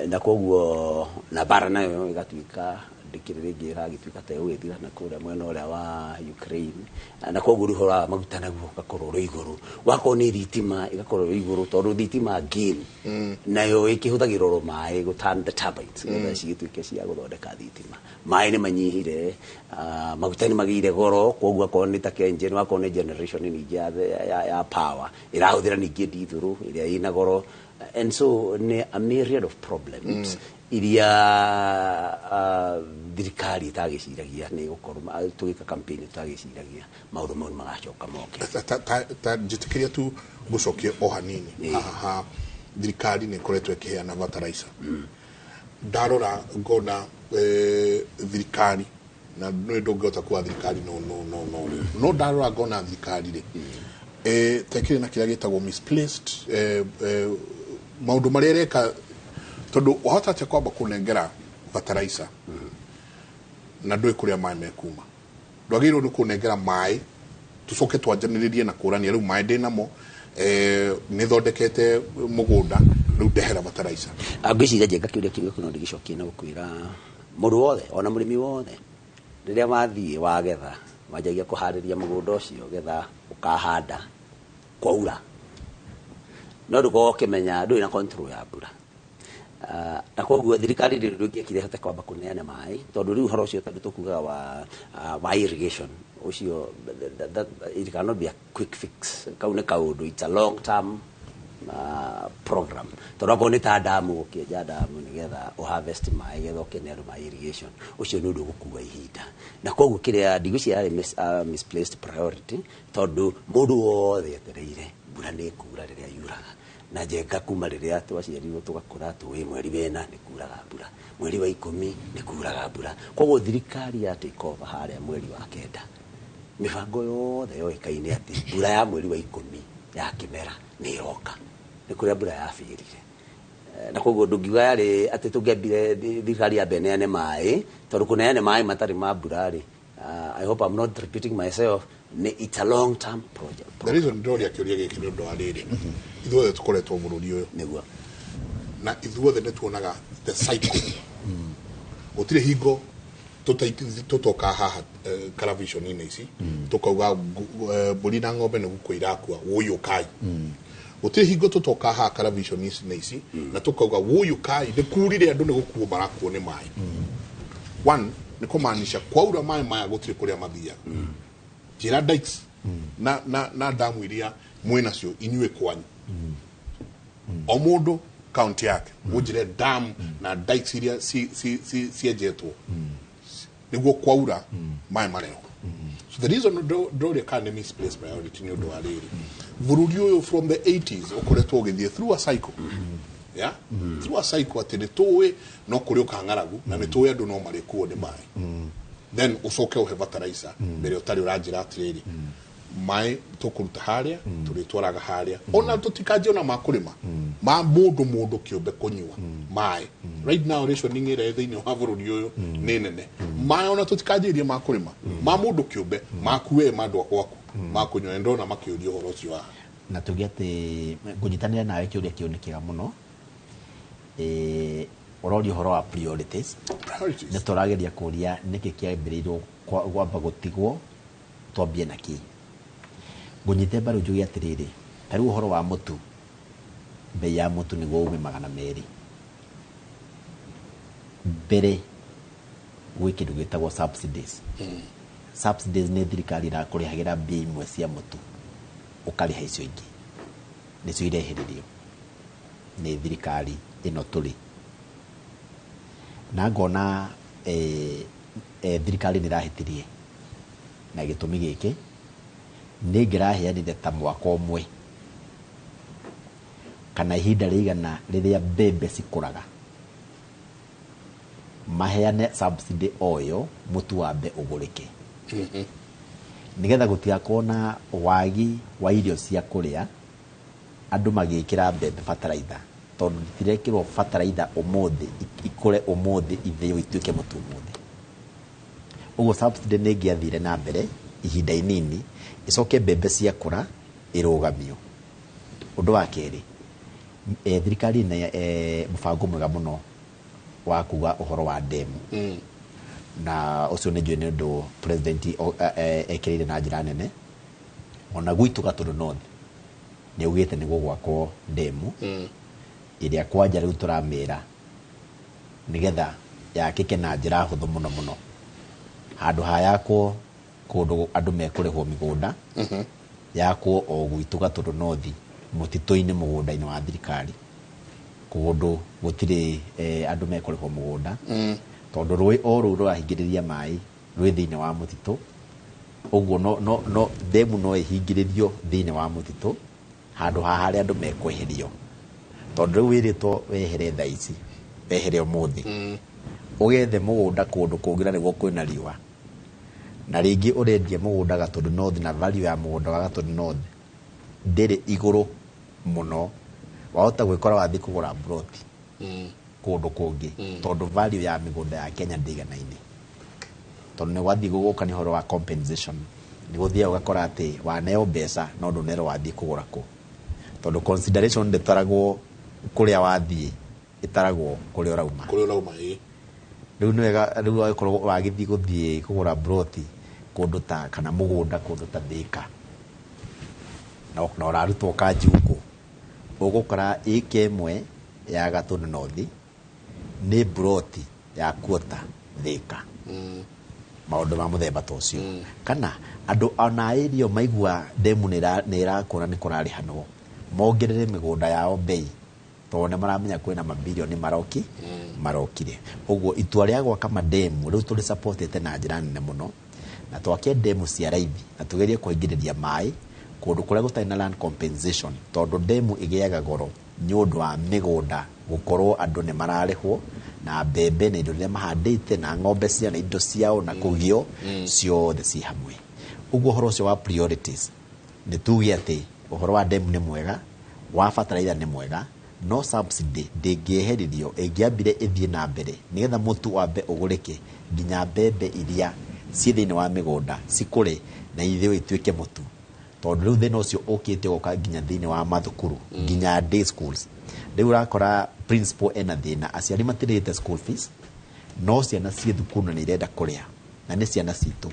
Na koguo na mbara nayo ĩgatuĩka ndĩkĩrĩ rĩngĩ, ĩragĩtuĩka ta ĩgũgĩthira na kũrĩa mwena ũrĩa wa Ukraine, na koguo rĩu ũhoro wa maguta naguo ũgakorwo ũrĩ igũrũ, wakorwo nĩ thitima ĩgakorwo ĩrĩ igũrũ, tondũ thitima again nayo ĩkĩhũthagĩrwo oro maĩ gũ turn the turbines nĩgetha cigĩtuĩke cia gũthondeka thitima. Maĩ nĩ manyihire, maguta nĩ magĩire goro, koguo akorwo nĩ ta KenGen, wakorwo nĩ generation ningĩ ya power ĩrahũthĩra ningĩ ndithũrũ ĩrĩa ĩna goro, and so nĩ a myriad of problems iria thirikari ĩtagĩciragia nĩ gũkorwo tũgĩka campaign, tũtagĩciragia maũndũ mau nĩ magacoka moke. Ta njĩtĩkĩria tu ngũcokie o hanini haha ha thirikari nĩ ĩkoretwo ĩkĩheana fertilizer. Ndarora ngona thirikari na nĩ ndũngĩhota kuga thirikari no no no no no ndarora ngona thirikari rĩ, ta ĩkĩrĩ na kĩrĩa gĩtagwo misplaced maũndũ marĩa ĩreka, tondũ wahota atĩa kwamba kũnengera fertilizer na ndũĩ kũrĩa maĩ mekuma? Ndwagĩrĩirwo nĩ kũnengera maĩ tũcoke twanjanĩrĩrie na kũrania rĩu maĩ ndĩnamo, nĩ thondekete mũgũnda, rĩu ndehera fertilizer. Ngwĩciria njenga kĩũria kĩu gĩaku no ndĩgĩcokie na gũkwĩra Mũndũ wothe, ona mũrĩmi wothe, rĩrĩa wathiĩ wagetha, wanjagia kũharĩria mũgũnda ũcio getha ũkahanda kwaura, no ndũkorwo ũkĩmenya, ndũrĩ na control ya mbura. Na koguo thirikari rĩrĩ ndũngĩekire ĩhote kwamba kũneana maĩ, tondũ rĩu ũhoro ũcio, tondũ tũkugaga wa irrigation ũcio, that it cannot be a quick fix. Kau nĩ kaũndũ, it's a long term program, tondũ akorwo nĩ ta ndamu, ũkĩenja ndamu nĩgetha ũharvest maĩ getha ũkĩne andũ ma irrigation, ũcio nĩ ũndũ ũgũkua ihinda. Na koguo kĩrĩa ndigwĩciria yarĩ misplaced priority, tondũ mũndũ wothe etereire mbura nĩ ĩkura rĩrĩa yuraga. Na Njenga, kuma rĩrĩa twaciarirwo tũgakũra, tũĩ mweri wena nĩ kuraga mbura, mweri wa 10 nĩ kuraga mbura. Koguo thirikari ya take over harĩa mweri wa 9, mĩbango yothe yoĩkaine atĩ mbura ya mweri wa 10 ya kĩmera nĩ ĩroka, nĩ kũrĩa mbura yabĩrire. Na koguo ndũngiuga yarĩ atĩ tũngĩambire thirikari yambe ĩneane maĩ, tondũ kũneane maĩ matarĩ ma mbura rĩ, I hope I'm not repeating myself, nĩ it's a long term project. The reason ndĩroria kĩũria gĩkĩ nĩ ũndũ wa rĩrĩ, ithuothe tũkoretwo bũrũri ũyũ na ithuothe nĩ tuonaga the cycle. Gũtirĩ hingo tũtoka haha television-inĩ ici tũkauga mbũri na ng'ombe nĩ gũkua irakua, wũi ũkai. Gũtirĩ hingo tũtoka haha television-inĩ ici na tũkauga, wũi ũkai, nĩ kurire, andũ nĩ gũkuo marakuo nĩ maĩ. One, nĩ kũmaanisha kwaura maĩ maya gũtirĩ kũrĩa mathiaga. Njĩra dikes na damu iria mwĩ nacio inyuĩ kwanyu, o mũndũ kaunti yake, mũnjĩre dam na dikes iria cienjetwo nĩguo kwaura maĩ marehwo. So the reason ndũria kana nĩ misplaced priority nĩ ũndũ wa rĩrĩ, bũrũri ũyũ from the 80s ũkoretwo ũgĩthiĩ through a cycle, yeah, through a cycle, atĩ nĩ tũĩ no kũrĩ ũka ng'aragu na nĩ tũĩ andũ no marĩkuo nĩ maĩ. Then ũcoke ũhe fertilizer mbere ũtarĩ ũranjĩra atĩrĩrĩ, maĩ tũkũruta harĩa tũrĩtwaraga harĩa, ona tũtikanjie ona ma kũrĩma ma mũndũ kĩũmbe kũnyua maĩ. Right now rationing ĩrĩa ĩ thĩinĩ wa bũrũri ũyũ nĩ nene. Maĩ ona tũtikanjĩrie ma kũrĩma ma mũndũ kĩũmbe makuwe ma andũ a gwaku ma kũnyua. Nĩ ndona makĩũria ũhoro ũcio haha. Na tuge atĩ ngũnyitanĩra nawe, kĩũria kĩu nĩ kĩega mũno. Ũroria ũhoro wa priorities. Priorities. Nĩ tũrageria kũria nĩkĩ kĩambĩrĩirwo kwamba gũtigwo, twambie na kĩ. Ngũnyite mbaru njuge atĩrĩrĩ, ta rĩu ũhoro wa mũtu, bei ya mũtu nĩguo ume 200, mbere gwĩ kĩndũ gĩtagwo subsidies. Subsidies nĩ thirikari ĩrakũrĩhagĩra mbia imwe cia mũtu, ũkarĩha icio ingĩ, nĩcio irehererio nĩ thirikari ĩno tũrĩ. Na ngona thirikari nĩ ĩrahĩtirie na gĩtũmi gĩkĩ, nĩ ĩngĩraheanire ta mwaka ũmwe kana ihinda rĩigana rĩrĩa mbembe cikũraga, maheane subsidy o ĩyo, mũtu wambe ũgũrĩke, nĩgetha gũtigakorwo na wagi wa irio cia kũrĩa, andũ magĩkĩra mbembe bataraitha, tondũ itirekĩrwo bataraitha ũmũthĩ ikũre ũmũthĩ, ithĩo ituĩke mũtu ũmũthĩ. Ũguo subsidy nĩ ĩngĩathire na mbere ihinda inini, ĩcoke mbembe ciakũra ĩrũgamio. Ũndũ wa kerĩ, thirikari ĩna mũbango mwega mũno wa kuga ũhoro wa demu, na ũcio nĩ njũĩ nĩ ũndũ president ekĩrĩire na njĩra nene. Ona gwitũ Gatũndũ North nĩ augĩte nĩ gũgwakwo demu ĩrĩa kwanja rĩu tũramĩra nĩgetha yakĩke na njĩra hũthũ mũno mũno, handũ ha yakwo kũndũ andũ mekũrĩhwo mĩgũnda, yakwo o gwitũ Gatũndũ North, mũtitũ-inĩ, mũgũnda-inĩ wa thirikari, kũndũ gũtirĩ andũ mekũrĩhwo mũgũnda, tondũ rũĩ o rũu rũrahingĩrĩria maĩ rwĩ thĩinĩ wa mũtitũ. Ũguo no demu no ĩhingĩrĩrio thĩinĩ wa mũtitũ handũ ha harĩa andũ mekweherio, tondũ rĩu wĩrĩtwo wehere thaa ici, wehere ũmũthĩ, ũgethe mũgũnda kũndũ kũngĩ na nĩguo kwĩna riũa, na rĩngĩ ũrendia mũgũnda Gatũndũ North, na value ya mũgũnda wa Gatũndũ North ndĩrĩ igũrũ mũno. Wahota gwĩkora wathiĩ kũgũra mburoti kũndũ kũngĩ, tondũ value ya mĩgũnda ya Kenya ndĩiganaine, tondũ nĩ gwathiĩ gũgũka nĩ ũhoro wa compensation, nĩ gũthiaga ũgakora atĩ waneo mbeca no ndũnerwo wathiĩ kũgũra kũ, tondũ consideration ndĩtaragwo kũrĩa wathiĩ, ĩtaragwo kũrĩa ũrauma. Kũrĩa ũrauma, ĩĩ. Rĩu nĩ wega rĩu wagĩkorwo wagĩthiĩ gũthiĩ kũgũra broti kũndũ ta kana mũgũnda kũndũ ta Thĩka, na ũrarutwo Kanjungu, ũgũkora ĩka ĩmwe ya Gatũndũ North nĩ broti ya kuota Thĩka. Maũndũ ma mũthemba ta ũcio, kana andũ ona ĩrio maigua ndemu nĩ ĩrakũra, nĩ kũrarĩhanwo mongerere mĩgũnda yao bei, tondũ nĩ maramenya kwĩna mabirioni marokire. Ũguo itua rĩa gwaka mandemu rĩu tũrĩ supportĩte na njĩra nene mũno, na twake ndemu cia raithi na tũgerie kũingĩrĩria maĩ kũndũ kũrĩa gũtarĩ na land compensation, tondũ ndemu ĩgĩaga goro nĩ ũndũ wa mĩgũnda gũkorwo andũ nĩ mararĩhwo na mbembe na indo iria mahandĩte na ng'ombe cia na indo ciao na kũgio ciothe ci hamwe. Ũguo ũhoro ũcio wa priorities, nĩ tuge atĩ ũhoro wa ndemu nĩ mwega, wa bataraitha nĩ mwega, no subsidy ndĩngĩeheririo, ĩngĩambire ĩthiĩ na mbere nĩgetha mũtu wambe ũgũrĩke nginya mbembe iria ciĩ thĩinĩ wa mĩgũnda cikũre na ithĩo ituĩke mũtu, tondũ rĩu thĩna ũcio ũkĩte ũgoka nginya thĩinĩ wa mathukuru, nginya day schools. Rĩu ũrakora principal ena thĩna, aciari matirĩte school fees, no ciana ciĩ thukuru na nĩ irenda kũrĩa, na nĩ ciana citũ,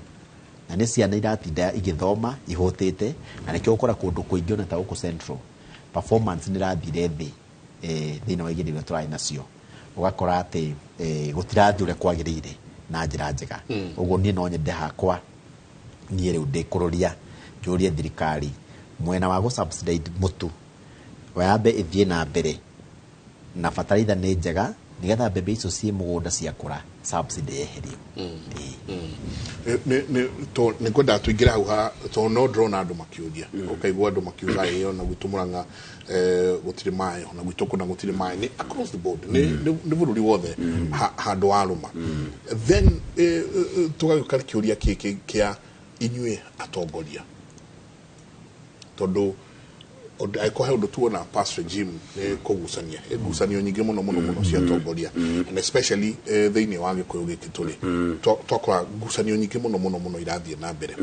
na nĩ ciana iratinda igĩthoma ihũtĩte, na nĩkĩo ũkora kũndũ kũingĩ ona ta gũkũ Central performance nĩ ĩrathire thĩ thĩinĩ wa igerio iria tũrarĩ nacio, ũgakora atĩ gũtirathiĩ ũrĩa kwagĩrĩire na njĩra njega. Ũguo niĩ no nyende hakwa niĩ rĩu ndĩkũrũria njũrie thirikari mwena wa gũ subsidize mũtu wambe ĩthiĩ na mbere, na bataraitha nĩ njega nĩgetha mbembe icio ciĩ mũgũnda ciakũra subsidy yeherio. Nĩ ngwendaga tũingĩre hau tondũ no ndĩrona andũ makĩũria, ũkaigua andũ makiuga ĩ ona gwitũ Murang'a gũtirĩ maĩ, ona gwitũ kũna gũtirĩ maĩ, nĩ across the board, nĩ bũrũri wothe handũ warũma. Then tũgagĩũka kĩũria gĩkĩ kĩa inyuĩ atongoria, tondũ angĩkorwo he ũndũ tuona past regime nĩ kũgucania, ngucanio nyingĩ mũno mũno mũno cia atongoria, and especially thĩinĩ wa Gĩkũyũ gĩkĩ tũrĩ, twakora ngucanio nyingĩ mũno mũno mũno irathiĩ na mbere.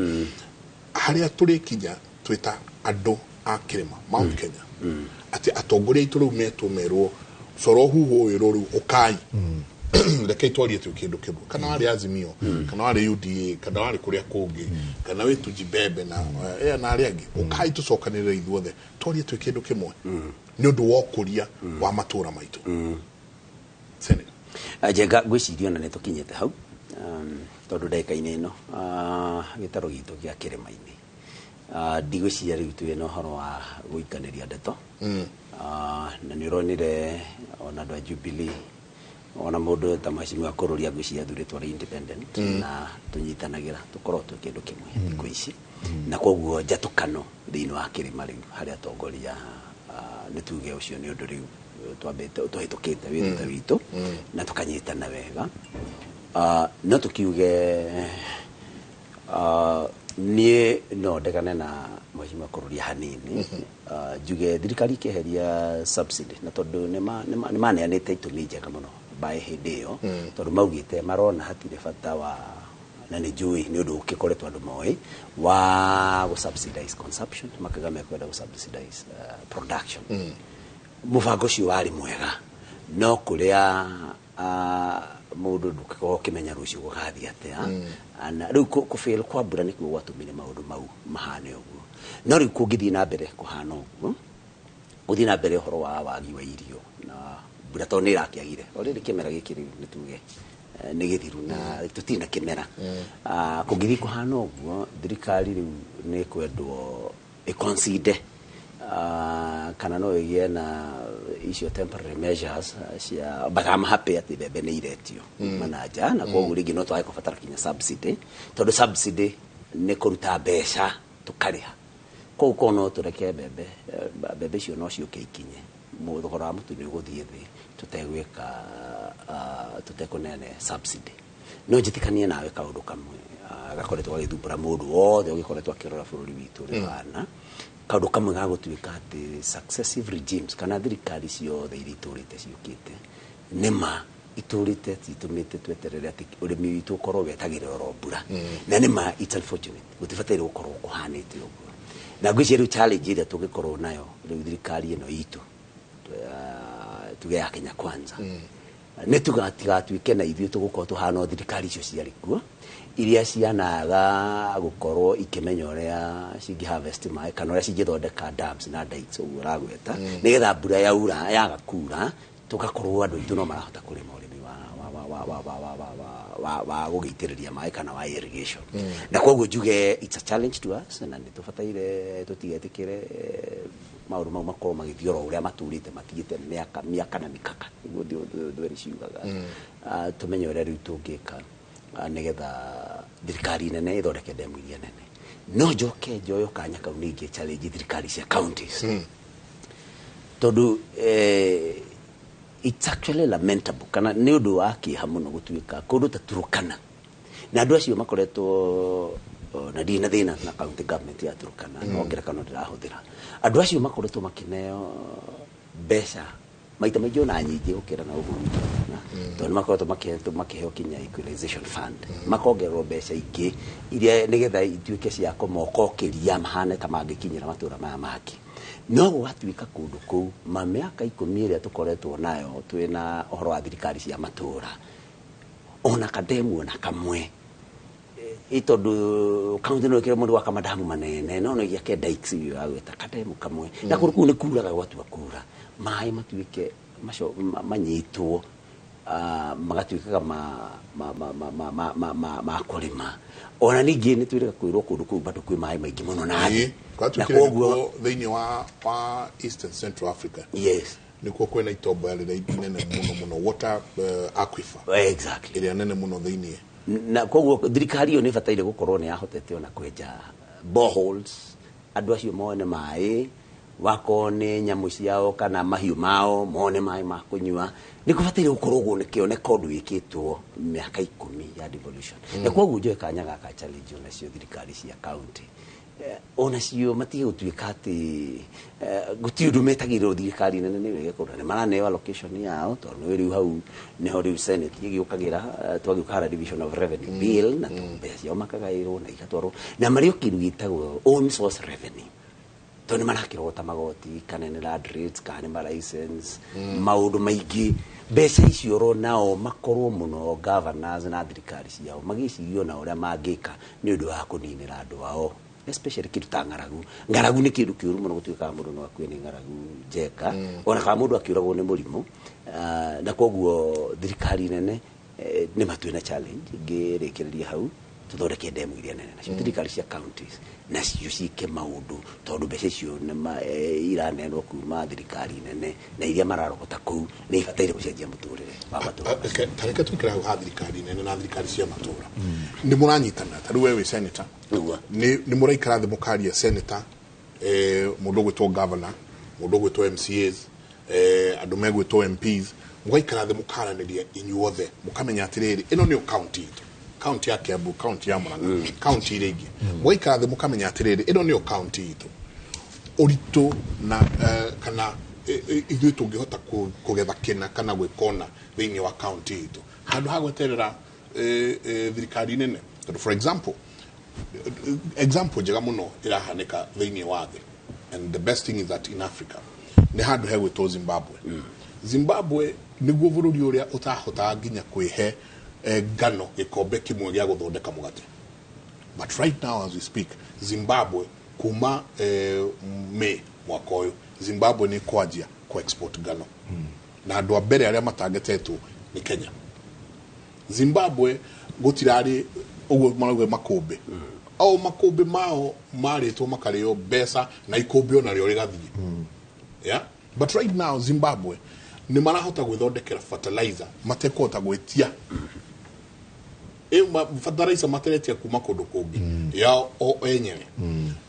Harĩa tũrĩkinya twĩta andũ a kĩrĩma Mount Kenya, atĩ atongoria aitũ rĩu metwo merwo coro huhũ ũyũ rĩu ũkai rekei twarie twĩ kĩndũ kĩmwe, kana warĩ Azimio, kana warĩ UDA, kana warĩ kũrĩa kũngĩ, kana wĩ Tujibembe na na arĩa angĩ, ũkai tũcokanĩrĩre ithuothe twarie twĩ kĩndũ kĩmwe nĩ ũndũ wa ũkũria wa matũra maitũ. Senator. Njenga, ngwĩciria ona nĩ tũkinyĩte hau, tondũ ndagĩka-inĩ ĩno gĩtarũ gitũ gĩa kĩrĩma-inĩ, ndigwĩciria rĩu twĩ na ũhoro wa gũikanĩria ndeto. Na nĩ ũronire ona andũ a Jubilee, ona mũndũ ta Mheshimiwa Kũrũria ngwĩciria athurĩtwo arĩ independent, na tũnyitanagĩra tũkorwo twĩ kĩndũ kĩmwe thikũ ici, na koguo njatũkano thĩinĩ wa kĩrĩma rĩu harĩ atongoria, nĩ tuge ũcio nĩ ũndũ rĩu twambĩte tũhĩtũkĩte wĩ thutha witũ na tũkanyitana wega. No tũkiuge niĩ no ndegane na Mheshimiwa Kũrũria hanini, njuge thirikari ĩkĩeheria subsidy, na tondũ nĩ maneanĩte itũmi njega mũno by hĩndĩ ĩyo, tondũ maugĩte marona hatirĩ bata wa, na nĩ njũĩ nĩ ũndũ ũkĩkoretwo andũ moĩ wa gũ subsidize consumption, makauga mekwenda gũ subsidize production. Mũbango ũcio warĩ mwega, no kũrĩa mũndũ ndũngĩkorwo ũkĩmenya rũciũ gũgathiĩ atĩa. Na rĩu kũ fail kwa mbura nĩkuo gwatũmire maũndũ mau mahane ũguo. No rĩu kũngĩthiĩ na mbere kũhana ũguo, gũthiĩ na mbere ũhoro wa wagi wa irio na mbura, tondũ nĩ ĩrakĩagire already kĩmera gĩkĩ rĩu nĩ tuge nĩ gĩthiru na tũtirĩ na kĩmera. Kũngĩthiĩ kũhana ũguo, thirikari rĩu nĩ ĩkwendwo ĩconsider kana no ĩgĩe na icio temporary measures cia, but I'm happy atĩ mbembe nĩ iretio kuma na nja, na koguo rĩngĩ no twage kũbatara kinya subsidy, tondũ subsidy nĩ kũruta mbeca tũkarĩha. Koguo korwo no tũreke mbembe icio no ciũke ikinye, thogora wa mũtu nĩ ũgũthiĩ thĩ tũtegwĩka tũtekũneana subsidy. No njĩtĩkanie nawe kaũndũ kamwe gakoretwo gagĩthumbũra mũndũ wothe ũgĩkoretwo akĩrora bũrũri witũ ũrĩa ũhana, kaũndũ kamwe ga gũtuĩka atĩ successive regimes kana thirikari ciothe iria itũrĩte ciũkĩte nĩma itũrĩte citũmĩte tweterere atĩ ũrĩmi witũ ũkorwo wetagĩrĩra oro mbura. Na nĩma it's unfortunate, gũtibataire gũkorwo kũhanĩte ũguo. Na ngwĩciria rĩu challenge ĩrĩa tũngĩkorwo nayo rĩu thirikari ĩno itũ, tuge ya Kenya Kwanza, Nĩ tũgatigatuĩke na ithuĩ tũgũkorwo tũhana o thirikari icio ciarĩ kuo iria cianaga gũkorwo ikĩmenya ũrĩa cingĩ harvest maĩ kana ũrĩa cingĩthondeka dams na dikes ũguo ũragweta, nĩgetha mbura yaura yaga kura tũgakorwo andũ aitũ no marahota kũrĩma ũrĩmi wa gũgĩitĩrĩria maĩ kana wa irrigation. Na koguo njuge it's a challenge to us, na nĩ tũbataire tũtigetĩkĩre maũndũ mau makorwo magĩthiĩ oro ũrĩa maturĩte matigĩte mĩaka mĩaka na mikaka nĩguo thweri ciugaga. Tũmenye ũrĩa rĩu tũngĩka nĩgetha thirikari nene ĩthondeke ndemu iria nene. No njoke njoyo kanya kau ningĩ challenge thirikari cia counties, tondũ it's actually lamentable kana nĩ ũndũ wa kĩeha mũno gũtuĩka kũndũ ta Turkana na andũ acio makoretwo na ndirĩ na thĩna na county government ya Turkana, no ngerekano ndĩrahũthĩra, andũ acio makoretwo makĩneo mbeca maita maingĩ ona nyingĩ gũkĩra na ũguo gwitũ, tondũ nĩ makoretwo makĩheo kinya equalization fund, makongererwo mbeca ingĩ iria nĩgetha ituĩke cia kũmokokĩria mahane ta mangĩkinyĩra matũra maya mangĩ. No gũgatuĩka kũndũ kũu ma mĩaka 10 ĩrĩa tũkoretwo nayo twĩna ũhoro wa thirikari cia matũra, ona kademu ona kamwe, ĩ tondũ kaunti no ĩkĩre mũndũ gwaka madamu manene, no gĩake dikes icio yagwĩta kademu kamwe, na kũndũ kũu nĩ kuraga gwatua kura maĩ matuĩke manyitwo, magatuĩkaga ma kũrĩma. Ona ningĩ nĩ twĩrĩga kwĩrwo kũndũ kũu bado kwĩ maĩ maingĩ mũno na thĩ. Na Gwatuĩkire koguo nĩkuo thĩinĩ wa Eastern Central Africa nĩkuo kwĩna itombo rĩrĩa inene mũno mũno, water aquifer ĩrĩa nene mũno thĩinĩ. Na koguo thirikari ĩyo nĩ ĩbataire gũkorwo nĩ yahotete ona kwenja boreholes, andũ acio mone maĩ, wakorwo nĩ nyamũ ciao kana mahiũ mao mone maĩ ma kũnyua. Nĩ kũbataire gũkorwo ũguo nĩkĩoneka ũndũ wĩkĩtwo mĩaka 10 ya devolution. Na koguo njoe kanya gaka challenge onacio thirikari cia county, onacio matige gũtuĩka atĩ gũtirĩ ũndũ metagĩrĩrwo thirikari nene nĩyo ĩgekũra nĩ maraneo allocation yao, tondũ nĩ rĩu hau nĩho rĩu senate ĩgĩũkagĩra, twagĩũka harĩa division of revenue bill na mbeca ciao makagaĩrwo na igatwarwo na marĩ o kĩndũ gĩtagwo own source revenue, tondũ nĩ marakĩrogota magoti kana nĩ land rates kana nĩ ma license, maũndũ maingĩ. Mbeca icio oro nao makorwo mũno governors na thirikari ciao magĩciria ona ũrĩa mangĩka nĩ ũndũ wa kũninĩra andũ ao, especially kĩndũ ta ng'aragu. Ng'aragu nĩ kĩndũ kĩũru mũno, gũtuĩkaga mũndũ no akue nĩ ng'aragu njeka, ona kana mũndũ akĩũragwo nĩ mũrimũ. Na koguo thirikari nene nĩ matwĩ na challenge ngĩrĩkĩrĩria hau tũthondeke ndemu iria nene, nacio thirikari cia counties nacio ciĩke maũndũ, tondũ mbeca icio iraneanwo kuma thirikari nene na iria mararogota kũu nĩ ibataire gũcenjia mũtũrĩre wa matũra. Tareke twĩkĩre hau ha thirikari nene na thirikari cia matũra, nĩ mũranyitana ta rĩu we wĩ senator, nĩ mũraikara thĩ mũkaria senator, mũndũ ũgwĩtwo governor, mũndũ ũgwĩtwo MCAs, andũ megwĩtwo MPs, mũgaikara thĩ mũkaranĩria inyuothe mũkamenya atĩrĩrĩ, ĩno nĩyo county itũ, county ya Kiambu, county ya Murang'a, county iria ingĩ, mũgaikara thĩ mũkamenya atĩrĩrĩ, ĩno nĩyo county itũ, ũritũ na kana ithuĩ tũngĩhota kũgetha kĩna kana gwĩkona thĩinĩ wa county itũ handũ ha gweterera thirikari nene. Tondũ for example, example njega mũno ĩrahanĩka thĩinĩ wa thĩ, and the best thing is that in Africa nĩ handũ hegwĩtwo Zimbabwe. Zimbabwe nĩguo bũrũri ũrĩa ũtahotaga nginya kwĩhe ngano gĩkombe kĩmwe gĩa gũthondeka mũgate, but right now as we speak, Zimbabwe kuma May mwaka ũyũ, Zimbabwe nĩ kwanjia ku export ngano, na andũ a mbere arĩa matangetetwo nĩ Kenya. Zimbabwe gũtirarĩ ũguo marauga makũmbĩ o makũmbĩ mao marĩtwo makarĩo mbeca na ikũmbĩ onarĩo rĩgathiĩ, yeah? But right now Zimbabwe nĩ marahota gwĩthondekera fertilizer matekũhota gwĩtia fertilizer materetia kuma kũndũ kũngĩ yao o enyewe.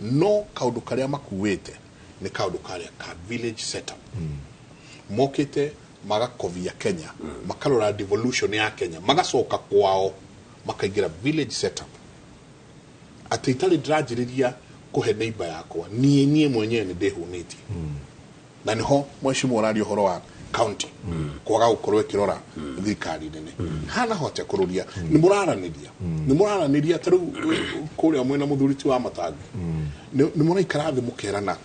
No kaũndũ karĩa makuĩte nĩ kaũndũ karĩa ka village setup, mokĩte magakovia Kenya, makarora devolution ya Kenya, magacoka kwao makaingĩra village setup, atĩ itarĩ ndĩranjĩrĩria kũhe neighbor yakwa, niĩ mwenyewe nĩ ndĩhũnĩtie. Na nĩho mheshimiwa ũraria ũhoro wa county kwaga gũkorwo ĩkĩrora thirikari nene hana hote kũrũria. Nĩ mũraranĩria ta rĩu kũrĩa mwena mũthuri ti wa Matangi, nĩ mũraikara thĩ mũkerana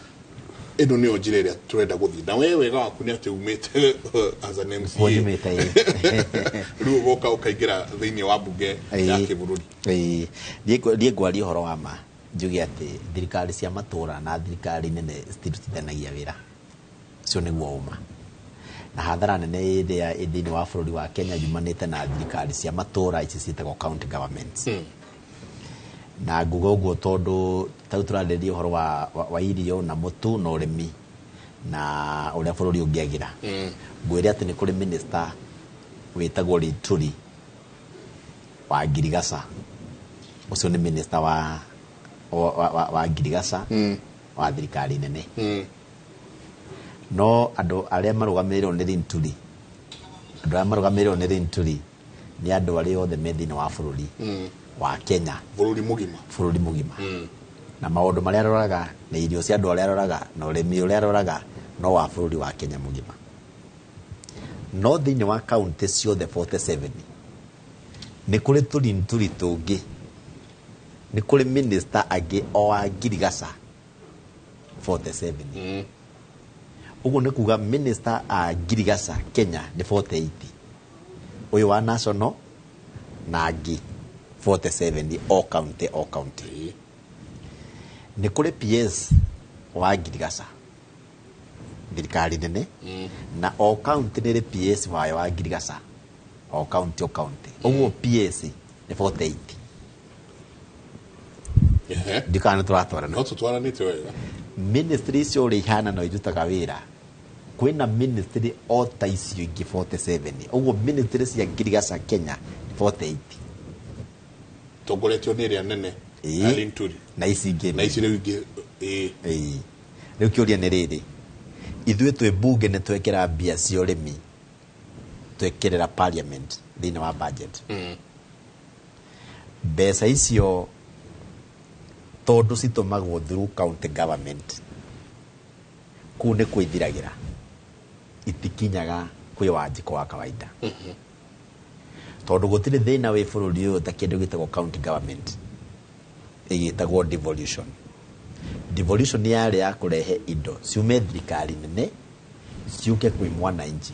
Ĩno nĩyo njĩra ĩrĩa tũrenda gũthiĩ na we wega waku nĩ atĩ umĩte as an MCA. Kuo nyumĩte, ĩĩ. Rĩu ũgoka ũkaingĩra thĩinĩ wa mbunge ya kĩbũrũri. Ĩĩ. Niĩ ngwaria ũhoro wa ma njuge atĩ thirikari cia matũra na thirikari nene citirutithanagia wĩra. Ũcio nĩguo ũma. Na hathara nene ĩrĩa ĩ thĩinĩ wa bũrũri wa Kenya yumanĩte na thirikari cia matũra ici ciĩtagwo county governments. Na nguga ũguo tondũ ta rĩu tũrarĩrĩria ũhoro wa irio na mũtu na ũrĩmi na ũrĩa bũrũri ũngĩagĩra. Ngwĩre atĩ nĩ kũrĩ minister wĩtagwo Linturi wa Ngirigaca. Ũcio nĩ minister wa Ngirigaca wa thirikari nene. No andũ arĩa marũgamĩrĩirwo nĩ Linturi, andũ arĩa marũgamĩrĩirwo nĩ Linturi nĩ andũ arĩa othe me thĩinĩ wa bũrũri wa Kenya. Bũrũri mũgima. Bũrũri mũgima. Na maũndũ marĩa aroraga na irio cia andũ arĩa aroraga na ũrĩmi ũrĩa aroraga no wa bũrũri wa Kenya mũgima. No thĩinĩ wa kaunti ciothe 47 nĩ kũrĩ tũrinturi tũngĩ, nĩ kũrĩ minister angĩ o a Ngirigaca 47. Ũguo nĩ kuga minister a Ngirigaca Kenya nĩ 48, ũyũ wa national na angĩ 47 o county o county. Nĩ kũrĩ PS wa Ngirigaca thirikari nene, na o county nĩ ĩrĩ PS wayo wa Ngirigaca o county o county. Ũguo PS nĩ 48. Ndikana nĩ tũratwarana. No tũtwaranĩte wega. Ministry icio ũrĩa ihana no irutaga wĩra. Kwĩna ministry o ta icio ingĩ 47. Ũguo ministry cia Ngirigaca Kenya nĩ 48. Tongoretio nĩ ĩrĩa nene ya Linturi. Na ici ingĩ. Na ici rĩu ingĩ, ĩĩ. Ĩĩ. Rĩu kĩũria nĩ rĩrĩ, ithuĩ twĩ mbunge nĩ twekĩra mbia cia ũrĩmi, twekĩrĩra parliament thĩinĩ wa budget. Mbeca icio tondũ citũmagwo through county government, kũu nĩ kwĩthiragĩra, itikinyaga kwĩ Wanjikũ wa kawaida. Tondũ gũtirĩ thĩna wĩ bũrũri ũyũ ta kĩndũ gĩtagwo county government ĩgĩtagwo devolution. Devolution yarĩ ya kũrehe indo ciume thirikari nene ciũke kwĩ mwananchi.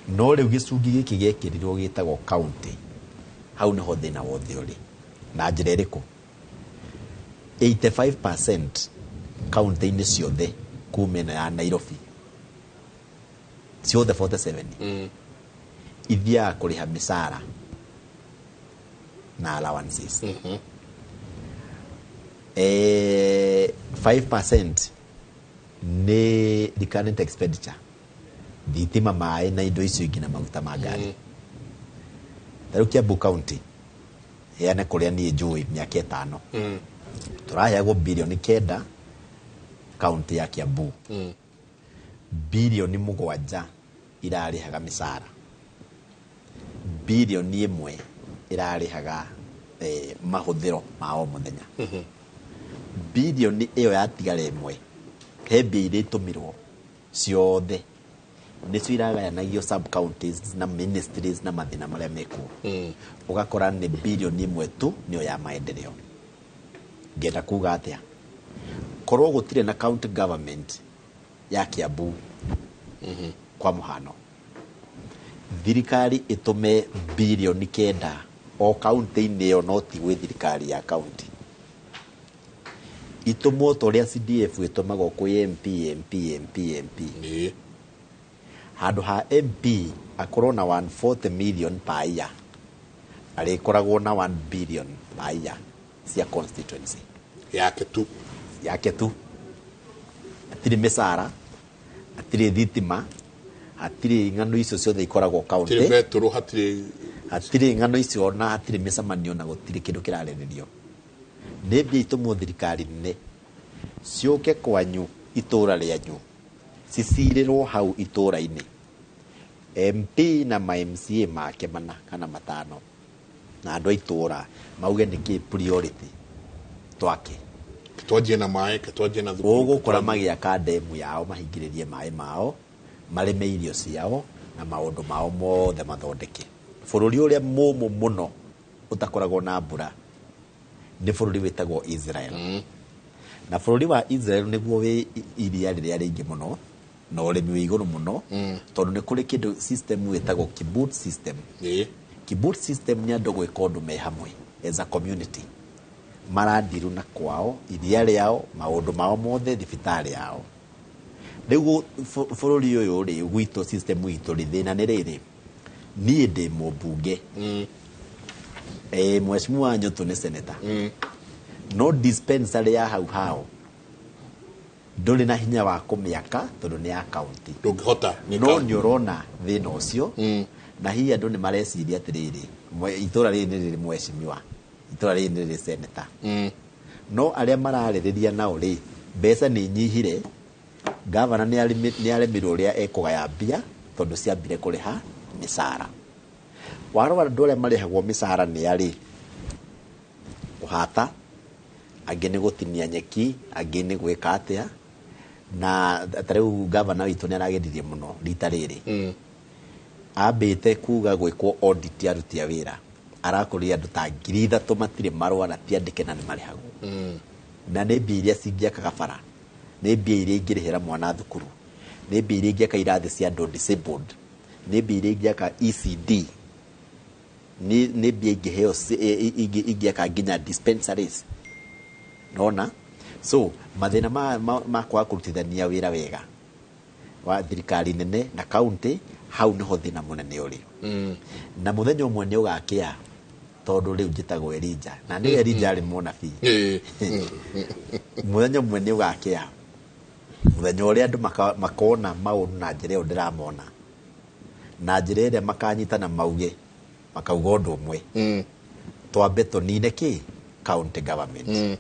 No rĩu gĩcungi gĩkĩ gĩekĩrirwo gĩtagwo county, hau nĩho thĩna wothe ũrĩ. Na njĩra ĩrĩkũ? 85% kaunti-inĩ ciothe kuma ĩno ya Nairobi ciothe 47 ithiaga kũrĩha mĩcara na allowances. 5% nĩ recurrent expenditure, thitima, maĩ na indo icio ingĩ na maguta ma ngari. Ta rĩu Kiambu County heane kũrĩa niĩ njũĩ mĩaka 5 tũraheagwo birioni 9 kaunti ya Kiambu. Birioni 7 irarĩhaga mĩcara, birioni 1 ĩrarĩhaga mahũthĩro ma o mũthenya. Birioni ĩyo yatigara 1 he mbia iria itũmirwo ciothe nĩcio iragayanagio sub counties na ministries na mathĩna marĩa mekuo. Ũgakora nĩ birioni 1 tu nĩyo ya maendeleo. Ngenda kuga atĩa? Korwo gũtirĩ na county government ya Kiambu kwa mũhano, thirikari ĩtũme birioni 9 o kaunti-inĩ ĩyo, no ti gwĩ thirikari ya kaunti, itũmwo ta ũrĩa CDF ĩtũmagwo kwĩ MP, MP, MP, MP. Handũ ha MP akorwo na 140 million per year, arĩkoragwo na 1 billion per year cia constituency yake tu. Yake tu. Hatirĩ mĩcara, hatirĩ thitima, hatirĩ ng'ano icio ciothe ikoragwo kaunti. Hatirĩ betũrũ, hatirĩ hatirĩ ng'ano icio na hatirĩ mĩcemanio na gũtirĩ kĩndũ kĩrarĩrĩrio. Nĩ mbia itũmwo thirikari nene ciũke kwanyu itũra rĩanyu, cicirĩrwo hau itũra-inĩ. MP na ma MCA make 4 kana 5 na andũ a itũra mauge nĩkĩ priority twake. Twanjie na maĩ, twanjie na thukuru. Ũgũkora magĩaka ndemu yao, mahingĩrĩrie maĩ mao, marĩme irio ciao na maũndũ mao mothe mathondeke. Bũrũri ũrĩa mũmũ mũno ũtakoragwo na mbura nĩ bũrũri wĩtagwo Israel. Na bũrũri wa Israel nĩguo wĩ iria rĩrĩa rĩingĩ mũno na ũrĩmi wĩ igũrũ mũno, tondũ nĩ kũrĩ kĩndũ system wĩtagwo kibbutz system. Kibbutz system nĩ andũ gwĩka ũndũ me hamwe as a community, marandiru na kwao, iria rĩao, maũndũ mao mothe, thibitarĩ yao. Rĩu bũrũri ũyũ rĩ, gwitũ system itũ rĩ, thĩna nĩ rĩrĩ, niĩ ndĩ mũmbunge, mheshimiwa Nyũtũ nĩ senator, no dispensary ya hau hao ndũrĩ na hinya wa kũmĩaka tondũ nĩ ya county. Ndũngĩhota. No nĩ ũrona thĩna ũcio, na hihi andũ nĩ mareciria atĩrĩrĩ, itũra rĩrĩ nĩ rĩrĩ mheshimiwa, itũra rĩrĩ nĩ rĩrĩ senator, no arĩa mararĩrĩria nao rĩ, mbeca nĩ inyihire. Gavana nĩ aremirwo ũrĩa ekũgaya mbia tondũ ciambire kũrĩha mĩcara. Warora andũ arĩa marĩhagwo mĩcara nĩ arĩ kũhata, angĩ nĩ gũtinia nyeki, angĩ nĩ gwĩka atĩa. Na ta rĩu gavana witũ nĩ arageririe mũno rita rĩrĩ, ambĩte kuga gwĩkwo audit ya aruti a wĩra, arakũrire andũ ta 3,000 matirĩ marũa na ti andĩke na nĩ marĩhagwo, na nĩ mbia iria cingĩakaga bara, nĩ mbia iria ingĩrĩhĩra mwana thukuru, nĩ mbia iria ingĩaka irathi cia andũ disabled, nĩ mbia iria ingĩaka ECD, nĩ mbia ingĩheo ingĩaka nginya dispensaries. Nona so mathĩna ma kwaga kũrutithania wĩra wega wa thirikari nene na county, hau nĩho thĩna mũnene ũrĩ. Na mũthenya ũmwe nĩ ũgakĩa, tondũ rĩu njĩtagwo Elijah na nĩ Elijah arĩ mũnabii. Mũthenya ũmwe nĩ ũgakĩa, mũthenya ũrĩa andũ makona maũndũ na njĩra ĩyo ndĩramona, na njĩra ĩrĩa makanyitana mauge, makauga ũndũ ũmwe, twambe tũnine kĩ county government,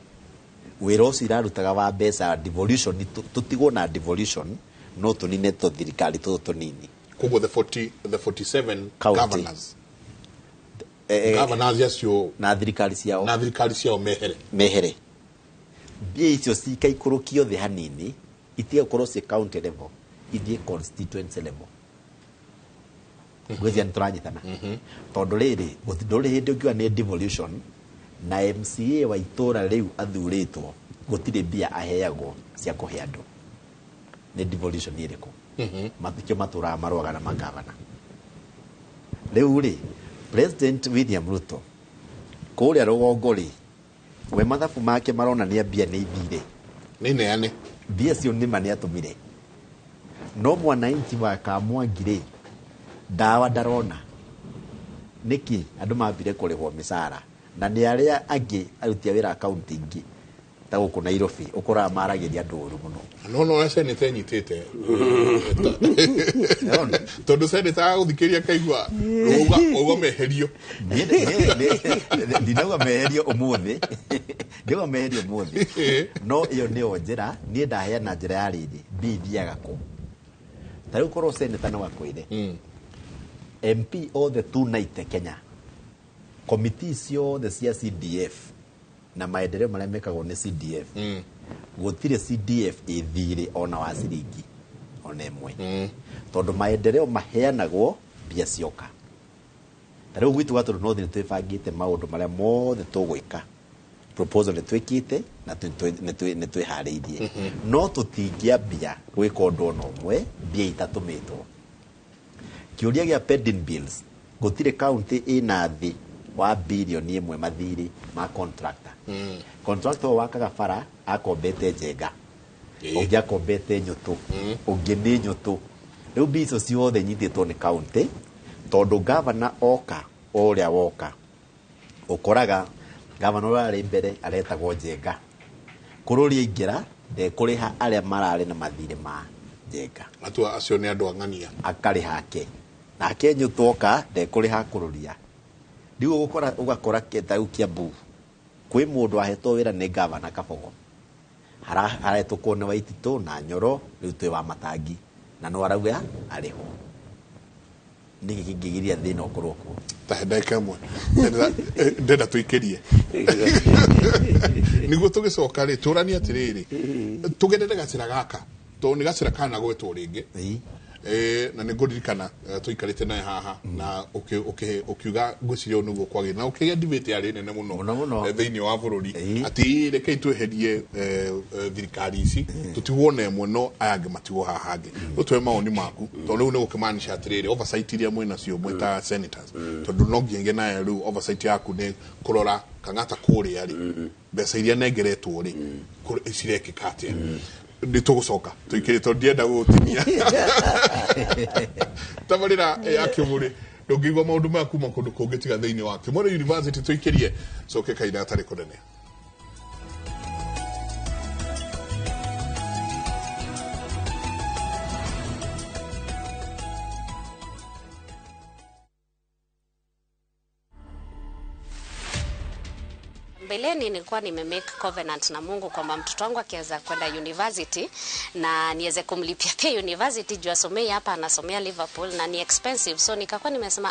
wĩra ũcio irarutaga wa mbeca, devolution, tũtigwo na devolution, no tũnine tũthirikari tũtũ tũnini. Koguo the 40, the 47 County. governors, governors acio na thirikari ciao, na thirikari ciao mehere. Mehere, mbia icio cikaikũrũkio thĩ hanini, itige gũkorwo ciĩ county level, ithiĩ constituency level. Ngwĩciria nĩ tũranyitana, tondũ rĩrĩ ndũrĩ hĩndĩ ũngiuga nĩ devolution na MCA wa itũra rĩu athurĩtwo gũtirĩ mbia aheagwo cia kũhe andũ. Nĩ devolution ĩrĩkũ? Matikio matũraga marũaga na magavana. Rĩu rĩ, President William Ruto kũrĩa rũgongo rĩ, we mathabu make maronania mbia nĩ ithire. Nĩ neane. Mbia cio nĩma nĩ atũmire, no mwananchi wa Kamwangi rĩ, ndawa ndarona. Nĩkĩ andũ mambire kũrĩhwo mĩcara na nĩ arĩa angĩ aruti a wĩra a kaunti ingĩ ta gũkũ Nairobi ũkoraga maragĩria andũ ũru mũno. No ũrĩa seneta ĩnyitĩte, tondũ seneta agũthikĩria kaigua wauga meherio. Ndinauga meherio ũmũthĩ, ndinauga meherio ũmũthĩ, no ĩyo nĩyo njĩra niĩ ndaheana njĩra ya rĩrĩ mbia ithiaga kũ. Ta rĩu korwo seneta no akwĩre MP othe 290 Kenya, komiti ciothe cia CDF na maendeleo marĩa mekagwo nĩ CDF, gũtirĩ CDF ĩthirĩ ona wa ciringi ona ĩmwe, tondũ maendeleo maheanagwo mbia cioka. Ta rĩu gwitũ Gatũndũ North nĩ twĩbangĩte maũndũ marĩa mothe tũgwĩka, proposal nĩ twĩkĩte na nĩ twĩharĩirie, no tũtingĩambia gwĩka ũndũ ona ũmwe mbia itatũmĩtwo. Kĩũria gĩa pending bills, gũtirĩ county ĩna thĩ wa 1 billion mathirĩ ma contractor. Contractor ũyũ wakaga bara akombete Njenga, ũngĩ akombete Nyũtũ, ũngĩ nĩ Nyũtũ. Rĩu mbia icio ciothe nyitĩtwo nĩ county, tondũ gavana oka o ũrĩa woka, ũkoraga gavana ũrĩa arĩ mbere aretagwo Njenga, kũrũria aingĩra ndekũrĩha arĩa mararĩ na mathirĩ ma Njenga. Atua acio nĩ andũ ang'ania. Akarĩha ake, nake Nyũtũ oka ndekũrĩha kũrũria. Rĩu ũgũkora ũgakora ta rĩu Kiambu kwĩ mũndũ ahetwo wĩra nĩ gavana Kabogo, haretũkwo nĩ Waititũ na Nyoro, rĩu twĩ wa Matangi na no arauga arĩhwo. Nĩkĩ kĩngĩgiria thĩna ũkorwo kuo? Ta he ndagĩka ĩmwe ndenda tũikĩrie nĩguo tũgĩcoka rĩ tũranie atĩrĩrĩ, tũgerere gacĩra gaka tondũ nĩ gacĩra kana gwetwo rĩngĩ. Na nä ngå ririkana tå ikarä te naye haha na ũkiuga ngwĩciria ũũ nĩguo kwagĩrĩire na ũkĩgĩa debate yarĩ nene mũno thĩinĩ wa bũrũri atĩ rekei tweherie thirikari ici tũtigwo na ĩmwe no aya angĩ matigwo haha hangĩ. Rĩu tũhe mawoni maku, tondũ rĩu nĩ gũkĩmaanisha atĩrĩrĩ, oversight iria mwĩ nacio mwĩ ta senators, tondũ no nginya nayo rĩu oversight yaku nĩ kũrora Kang'ata kũrĩa rĩ, mbeca iria nengeretwo rĩ, cirekĩka atĩa. Nĩ tũgũcoka tũikĩrĩ tondũ ndienda gũgũtinia tabarĩra ya Kĩmũrĩ. Ndũngĩigua maũndũ maya kuma kũndũ kũngĩ tiga thĩinĩ wa Kĩmũrĩ University. Tũikĩrie coke kahinda gatarĩ kũnene. Mbeleni nilikuwa nimemake covenant na Mungu kwamba mtoto wangu akiweza kwenda university na niweze kumlipia pia university juu asomei hapa, anasomea Liverpool na ni expensive, so nikakuwa nimesema